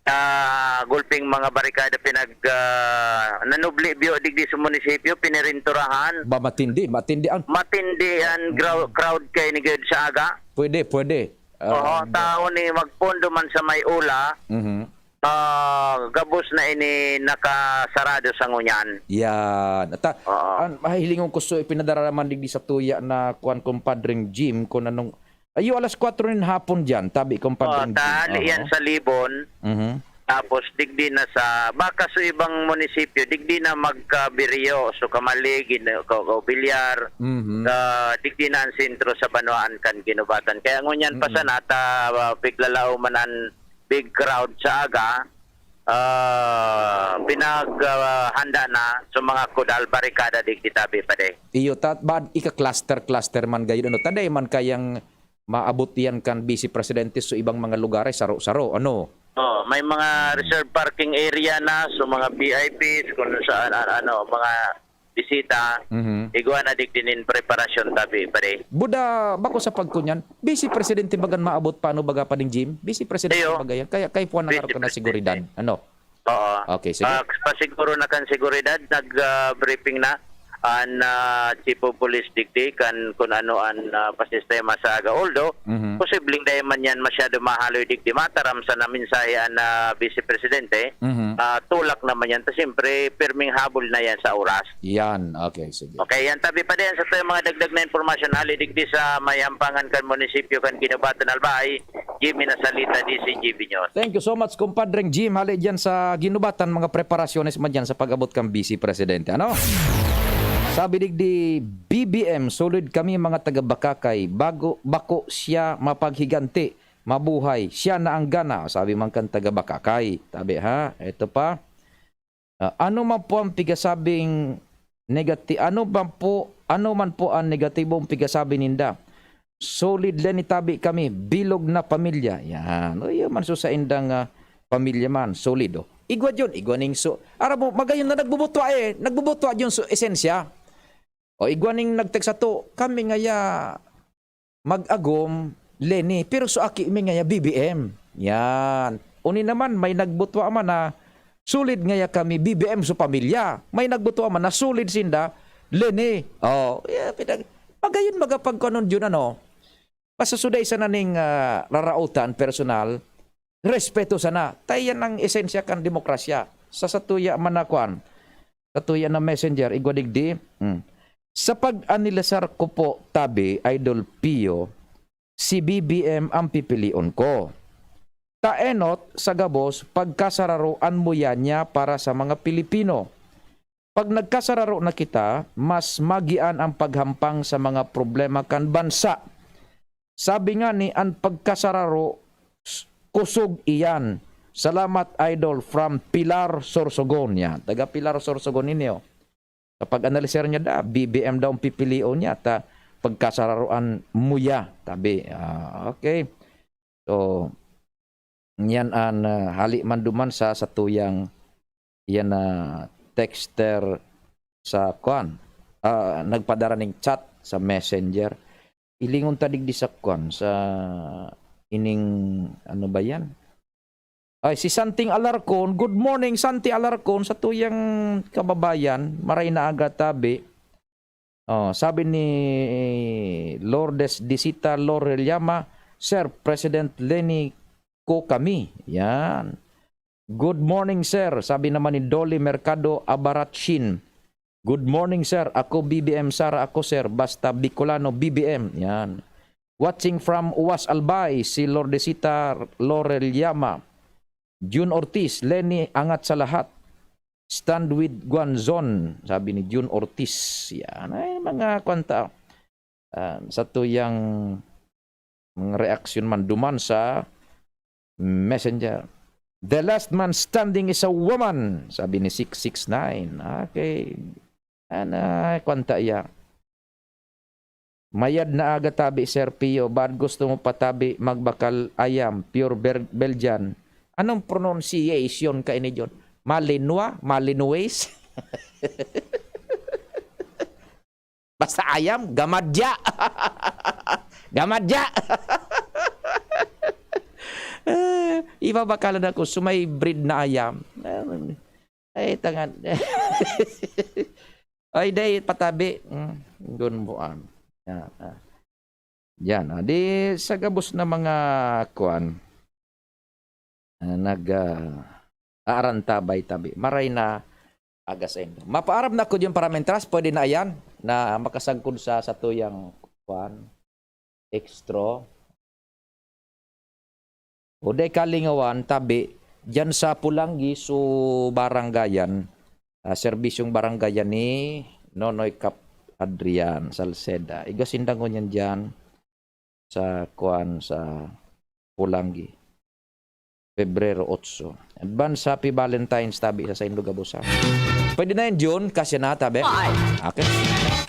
ah, gulping mga barikada pinag, ah, nanubli biyo digdi sa munisipyo, pinirinturahan. Ba, matindi, matindi ang Matindi ang grou-, crowd kay ni gayud sa aga. Pwede, pwede. Oo, Um, tao ni magpondo man sa may ula, Mhm. ah, gabos na ini nakasarado sa ngunyan. Yan. At, ah, Oo. an, mahilingon ko so ipinadara man digdi sa tuya na kuwan, Compadreng Jim, kung anong, ayo, alas kwatro nin hapon diyan, tabi, Compadreng Oh, Jim. Tali yan Oho. sa Libon. Mhm. Tapos digdi na sa, baka sa ibang munisipyo, digdi na magkabiryo, so Camalig, Gin-, Ca-, Caubillar, Mhm. ah, digdi na ang sentro sa banwaan kan Ginubatan. Kaya ngunyan pa Mm. sana ta, ah, piglalao man an big crowd sa aga, ah, pinag, ah, handa na sa mga kudal, barikada digdi tabi pa di. Iyo, ta-, ba, ika-cluster-cluster man gayon, ano? Ta dai man kayang maabot yan kan Vice Presidente sa ibang mga lugares, saro-saro, ano? Oh, may mga Mm. reserve parking area na, so mga V I Ps, kung saan, an-, ano, mga bisita, Mhm. igwa na digdi nin preparasyon tabi, pare. Buda, bako sa pagkunyan, Vice Presidente bagan maabot, paano baga pa ning Jim? Vice Presidente Iyo. baga yan? Kaya kay puwan na Vice karon ka na Presidente. seguridad. Ano? Oo. Okay, sige. Ah, pasiguro na kan seguridad, nag, ah, briefing na an, ah, Chief of Police digdi kan kun ano an, ah, pasistema sa aga. Although, Mhm. posibleng dai man yan masyado mahaloy digdi, mataram sa na mensahe an, ah, Vice Presidente, Mhm. ah, tulak naman yan. Ta siyempre, pirming habol na yan sa oras. Yan. Okay, sige. Okay, yan. Tabi pa diyan sa tayo mga dagdag na impormasyon, hali digdi sa may ampangan kan munisipyo kan Guinobatan, Albay, Jimmy Nasalita, D C G B News. Thank you so much, Compadreng Jim. Hali diyan sa Guinobatan, mga preparasyones man diyan sa pag-abot kan Vice Presidente. Ano? Sabi digdi, B B M, solid kami mga taga Bacacay. Bago, bako siya mapaghiganti, mabuhay, siya na ang gana, sabi man kan taga Bacacay. Tabi ha, ito pa. Ah, ano man po ang pigasabing negati-, ano man po, ano man po ang negatibong pigasabi ninda? Solid lang itabi kami, bilog na pamilya. Yan. O, yun man, so sa indang, ah, pamilya man, solid, oh. Igwa yun, igwa ning so, aram mo, magayon na nagbubutwa eh. Nagbubutwa yun so esensya. O, igwa ning nagtext sato, kami ngaya mag-agom, Leni, pero so aki mi ngaya B B M. Yan. Uni naman, may nagbutwa man na solid ngaya kami, B B M so pamilya. May nagbutwa man na solid sinda, Leni. Oh, yeah, pinag-, magayon magapagkuanon yun, ano? Basta suday sana ning, ah, raraotan, personal, respeto sana. Tay yan ang esensya kan demokrasya. Sa satuya man na kwan, satuya na messenger, igwa digdi. Hmm. Sa pag-analisar ko po, tabi, Idol Pio, si B B M ang pipilion ko. Ta enot, sa gabos, pagkasararoan mo yan niya para sa mga Pilipino. Pag nagkasararo na kita, mas magian ang paghampang sa mga problema kan bansa. Sabi nga ni, ang pagkasararo, s-, kusog iyan. Salamat, Idol, from Pilar, Sorsogon. Yan, taga Pilar, Sorsogon ninyo. Sa pag-analisar niya da, B B M daw ang pipilion niya, ta pagkasararoan mo ya, tabi. Ah, okay. So, yan an, ah, hali man duman sa satuyang, yan na texter sa kwan, ah, nagpadara ning chat sa messenger. Ilingon ta digdi sa kwan, sa ining, ano ba yan? Ay, si Santing Alarcon. Good morning, Santi Alarcon, satuyang kababayan. Maray na aga, tabi. Oh, sabi ni Lourdes Disita Loreliama, "Sir, President Leni ko kami." Yan. "Good morning, sir," sabi naman ni Dolly Mercado Abarachin. "Good morning, sir. Ako, B B M Sara ako, sir. Basta Bicolano, B B M." Yan. "Watching from Uwas, Albay, si Lordesita Loreliama. Jun Ortiz, Leni, angat sa lahat. Stand with Guanzon," sabi ni Jun Ortiz. Yan. Ay, mga kwanta. Ah, sa tuyang mga reaksyon man duman sa messenger. "The last man standing is a woman," sabi ni six six nine. Okay. Ana, kwanta iya. "Mayad na aga tabi, Sir Pio. Baad gusto mo pa tabi magbakal ayam, pure Ber-, Belgian?" Anong pronunciation kaini, John? Malinois? Malinois? Basta ayam, gamadya. Gamadya. Eh, ibabakal na ako, so may breed na ayam. Ay, tangan. Ay, dai, patabi. Mm, gunboan. Yan, ah. Yan, ah. Di, sa gabos na mga kuan, ah, nag, ah, aarantabay tabi. Maray na aga saindo. Mapaaram na ako diyan para mentras, pwede na ayan, na makasagkod sa satuyang kuan, extra. O dai kalingawan, tabi, diyan sa Pulanggi, so barangayan, ah, serbisyong barangayan ni Nonoy Kap Adrian Salceda. Igwa sinda ngunyan diyan sa kuan, sa Pulanggi. Pebrero otso. Advance Happy Valentine's tabi sa saindo gabos, ha. Pwede na yun, June. Kasya na, tabi. Ay. Okay.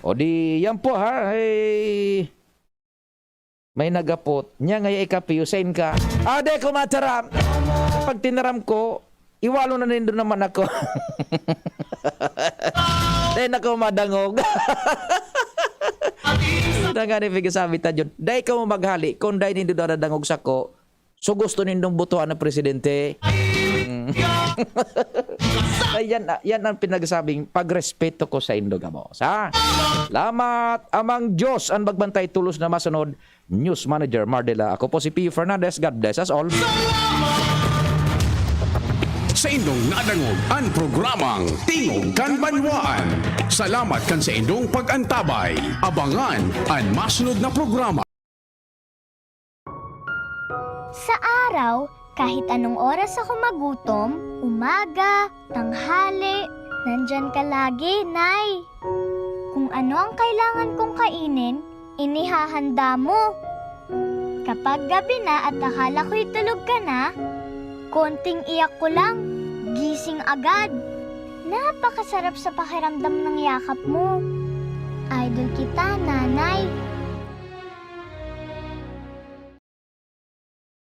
O di, yan po, ha. Ay, may nagapot. Niya nga ikapiyo, sain ka? Ah, dai ko mataram. Pag tinaram ko, iwalo na nindo naman ako. Dai na ko madangog. Ito nga ni Figo sabi ta, Jun. Dai ka mo maghali. Kung dai nindo dadangog sako, so gusto nindong butuan na presidente. Mm. Ay, yan, ah, yan ang pinagsabing pagrespeto ko sa indo gabos, ha? Salamat, Amang Diyos, ang magbantay tulos na masunod. News Manager Mardela. Ako po si Pio Fernandez. God bless us all. Saindong nadangog an programang Tingog kan Banwaan. Salamat kan saindong pag-antabay. Abangan an masunod na programa. Sa araw, kahit anong oras ako magutom, umaga, tanghali, nandiyan ka lagi, Nay. Kung ano ang kailangan kong kainin, inihahanda mo. Kapag gabi na at akala ko'y tulog ka na, konting iyak ko lang, gising agad. Napakasarap sa pakiramdam ng yakap mo. Idol kita, Nanay.